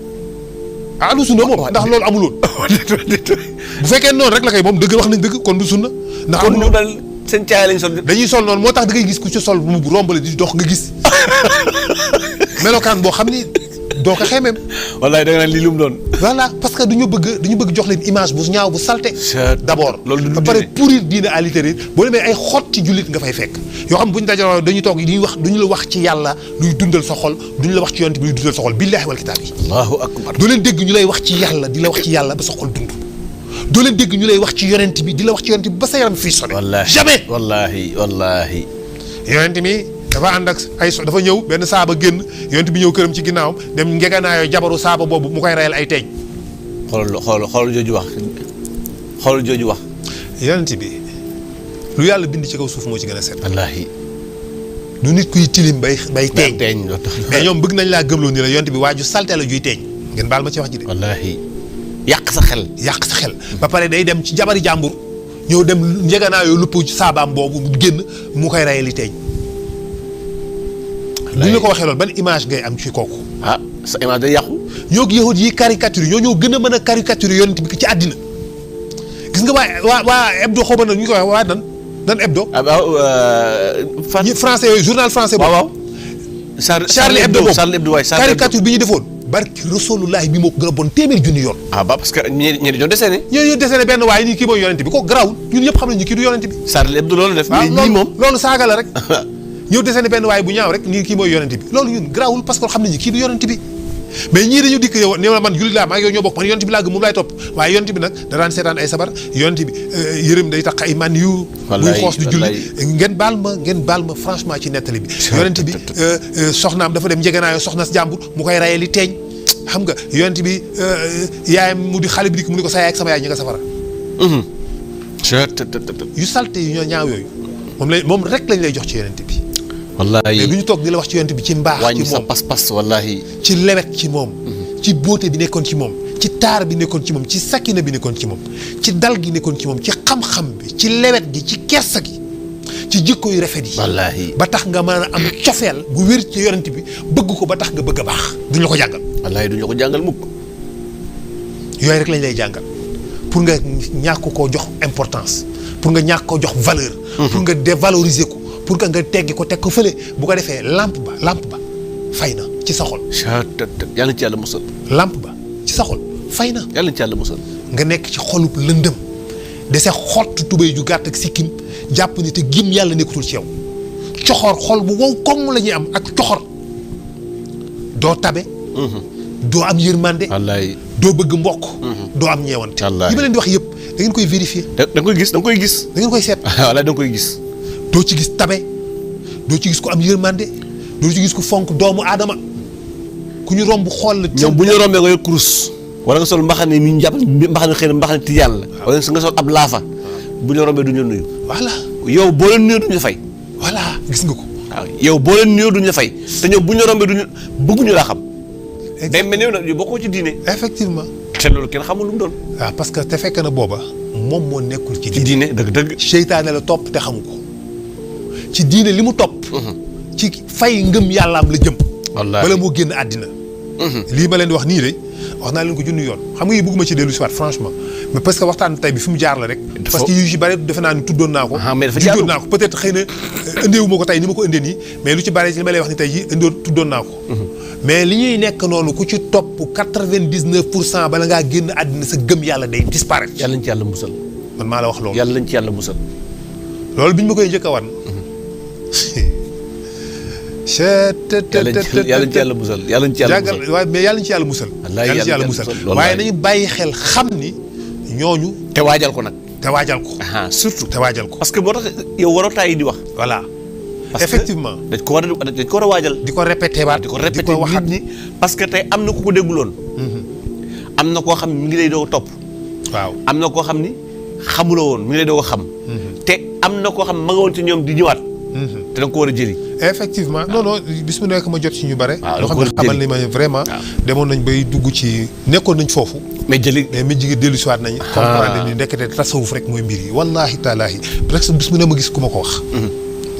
S1: du sunna moom ndax loolu amul woon. bu fekkee noonu rek la kay moom dëgg wax nañ dëgg kon du sunna. ndax
S2: kon ñu daal seen caay lañ sol.
S1: dañuy sol noonu moo tax da ngay gis ku ci sol mu rombale di dox nga gis melokaan boo xam ni doo ko xeemeem.
S2: wallaay da nga naan lii lu mu doon.
S1: voilà parce que dañu bëgg jox leen image bu ñaaw bu salte. d'abord
S2: loolu du
S1: ba pare pourrir diine à l'intérieur boo demee ay xotti jullit nga fay fekk. yoo xam bu ñu dajaloo dañuy toog duñu la wax ci yàlla luy dundal sa xol duñu la wax ci yonent bi luy dundal sa xol billaahi wal kitaab yi.
S2: allahu akbar.
S1: doo leen dégg ñu lay wax ci yàlla di la wax ci yàlla ba sa xol dund. doo leen dégg ñu lay wax ci yonent bi di la wax ci yonent bi ba sa yaram fii sonné. jamais.
S2: wallaahi.
S1: yonent mi dafa ànd ak dafa ñëw benn saaba génn yonent bi ñëw këram ci ginnaawam dem ngeganaayoo jabaru saaba boobu mu koy reyal ay teeñ.
S2: xoolal jooju wax.
S1: yonent bi lu yàlla bind ci kaw suuf moo ci gën a set.
S2: wallaahi.
S1: du nit kuy tilim bay teeñ. mais ñoom bëgg nañ laa gëmloo ni la yonent bi waaju salte la juy teeñ ngeen baal ma ci wax ji de.
S2: wallaahi. yàq sa xel. ba pare day dem ci jabari jàmbur ñëw dem ngeganaayoo lupp ci saabaam boobu génn mu koy reyal i teeñ. bu ñu la ko waxee loolu ban image ngay am ci kooku. sa image day yàqu.
S1: ñoo yahud yi caricature ñoo gën a mën a caricature yonent bi ci àddina gis nga waa hebdo xaw ma na ñu koy wax waa nan hebdo. français yooyu journal français boobu.
S2: waaw.
S1: Charlie Hebdo
S2: waay
S1: caricature bi ñu defoon. barki Rasulullah bi moo ko gën a bon téeméeri junni yoon.
S2: parce que ñi dañoo dessiné.
S1: ñoo dessiné benn waaye nii kii mooy yonent bi ko garawul ñun ñëpp xam nañu kii du yonent bi.
S2: Charlie Hebdo loolu def. mais ñii moom
S1: loolu saaga la rek. ñëw dessiné benn waaye bu ñaaw rek nii kii mooy yonent bi loolu ñun garawul parce que xam nañu kii du yonent bi mais ñii dañu dikk yow ne man jullit laa maa ngi yow ñoo bokk man yonent bi laa gëm moom laay topp waaye yonent bi nag da daan seetaan ay sabar yonent bi yërëm day tax ay man yu muy xoos di julli ngeen baal ma franchement ci nettali bi yonent bi soxnaam dafa dem njegenaayoo soxna si jàmbur mu koy rayee li teeñ xam nga yonent bi yaayam mu di xale bi dikk mu ni ko sa yaay ak sama yaay ñi nga safara yu salte yu ñoo ñaaw yooyu moom rek lañ lay jox ci yonent bi
S2: wallaahi
S1: mais du ñu toog di la wax ci yonent bi ci mbaax ci
S2: wàññi sa
S1: moom
S2: pas-pas wallaahi
S1: ci lewet ci moom ci beauté bi nekkoon ci moom ci taar bi nekkoon ci moom ci sakina bi nekkoon ci moom ci dal gi nekkoon ci moom ci xam-xam bi ci lewet gi ci kersa gi ci jikko yu rafet yi
S2: wallaahi
S1: ba tax nga mën a am cofeel bu wér ci yonent bi bëgg ko ba tax nga bëgg a baax duñu la ko jàngal
S2: wallaahi duñu la ko jàngal mukk
S1: yooyu rek lañ lay jàngal pour nga ñàkk koo jox importance pour nga ñàkk koo jox valeur pour nga dévaloriser ko pour que nga teggi ko teg ko fële bu ko defee lampe ba fay na ci sa xol.
S2: yàlla ci yàlla musal.
S1: lampe ba ci sa xol fay na.
S2: yàlla ci yàlla musal.
S1: nga nekk ci xolub lëndëm dese xott tubéy ju gàtt ak sikkim jàpp ni te gim yàlla nekkatul ci yow coxor xol bu wow koŋŋ la ñuy am ak coxor doo tabe. doo am yërmande.
S2: wallaay
S1: doo bëgg mbokk. doo am ñeewante.
S2: wallaay
S1: yi ma leen di wax yëpp da ngeen koy vérifier.
S2: da nga koy gis.
S1: da ngeen koy seet.
S2: wallaay da nga koy gis.
S1: doo ci gis tabe doo ci gis ku am yërmande doo ci gis ku fonk doomu aadama ku ñu romb xool la.
S2: ñoom bu ñu rombee nga yor kurus. wala nga sol mbaxane mi ñu jàpp mbaxane xëy na mbaxane ti yàlla. wala nga sol ab laafa bu ñu rombee du ñu nuyu.
S1: voilà
S2: yow boo leen nuyoo du ñu fay.
S1: voilà gis nga ko.
S2: waaw yow boo leen nuyoo du ñu fay te ñoom bu ñu rombee du ñu bëgguñu laa xam. day mel ni yow bokkoo ci diine.
S1: effectivement.
S2: te loolu kenn xamul lu mu doon.
S1: waaw parce que te fekk na booba moom moo nekkul ci
S2: diine dëgg.
S1: seytaane la topp te xamu ko ci diine li mu topp. ci fay ngëm yàllaam la jëm.
S2: wallaahi
S1: bala moo génn àddina. lii ma leen di wax nii de wax naa leen ko junni yoon xam nga yi bëgguma ci dellu si waat franchement mais parce que waxtaan tey bi fi mu jaar la rek. parce que yu ci bari defe naa ni tuddoon naa ko. tuddoon naa ko peut-être xëy na ëndeewu ma ko tey ni ma ko ëndee nii mais lu ci bari ci li ma lay wax ni tey jii tuddoon naa ko. mais li ñuy nekk noonu ku ci topp 99% bala ngaa génn àddina sa gëm yàlla day disparaître.
S2: yàlla nañ ci yàlla musal.
S1: man maa la wax loolu.
S2: yàlla nañ ci yàlla musal.
S1: loolu bi ñu ma koy njëkk a wan.
S2: yàlla nañ ci yàlla musal yàlla nañ ci yàlla musal.
S1: waaye mais yàlla nañ ci yàlla musal. yàlla nañ ci yàlla musal waaye nañu bàyyi xel xam ni ñooñu.
S2: te waajal ko nag.
S1: te waajal ko.
S2: surtout
S1: te waajal ko.
S2: parce que moo tax yow waroo taay di wax.
S1: voilà.
S2: parce
S1: effectivement
S2: que dañ ko war a waajal.
S1: di ko répété waat
S2: di ko répété nit ñi parce que tey am na ku ko dégguloon. am na koo xam ne mi ngi lay doog a topp.
S1: waaw
S2: am na koo xam ni xamuloo woon mi ngi lay doog a xam. te am na koo xam ma nga woon ci ñoom di ñëwaat. te da nga ko war a jëli.
S1: effectivement non non bis mu nekk ma jot ci ñu bare.
S2: waaw
S1: loo xam ne xamal ni ma vraiment. demoon nañ bay dugg ci nekkoon nañ foofu.
S2: mais jëli
S1: mais mi jigi dellu si waat nañ. comprendre ni ndekete tasawuf rek mooy mbir yi wallaahi taalaahi presque bis mu ne ma gis ku ma ko wax.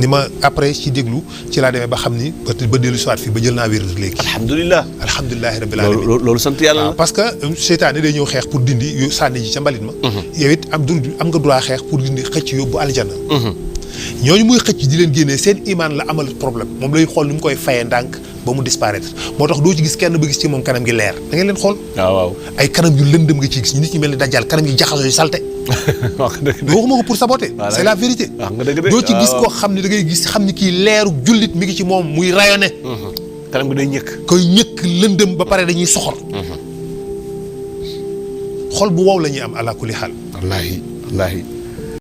S1: ni ma après ci déglu ci laa demee ba xam ni ba dellu si waat fii ba jël naa wér léegi.
S2: alhamdulilah.
S1: alhamdulilah rabbil alamin
S2: loolu sant yàlla la.
S1: parce que seytaane day ñëw xeex pour dindi yu sànni ji ca mbalit ma. yow it am nga droit xeex pour dindi xëcc yóbbu aljana. ñooñu muy xëcc di leen génnee seen imaan la amal problème moom lay xool ni mu koy fayee ndànk ba mu disparaître moo tax doo ci gis kenn ba gis ci moom kanam gi leer da ngeen leen xool.
S2: waaw
S1: ay kanam yu lëndëm nga ci gis nit ñi mel ni dajjal kanam yi jaxasoo yu salte. waxuma ko pour saboter. c'est la vérité. doo ci gis koo xam ne da ngay gis xam ni kii leeru jullit mi ngi ci moom muy rayonné.
S2: kanam gi day ñëkk.
S1: koy ñëkk lëndëm ba pare dañuy soxor. xol bu wow la ñuy am ala kulli xaal.
S2: wallaahi wallaahi.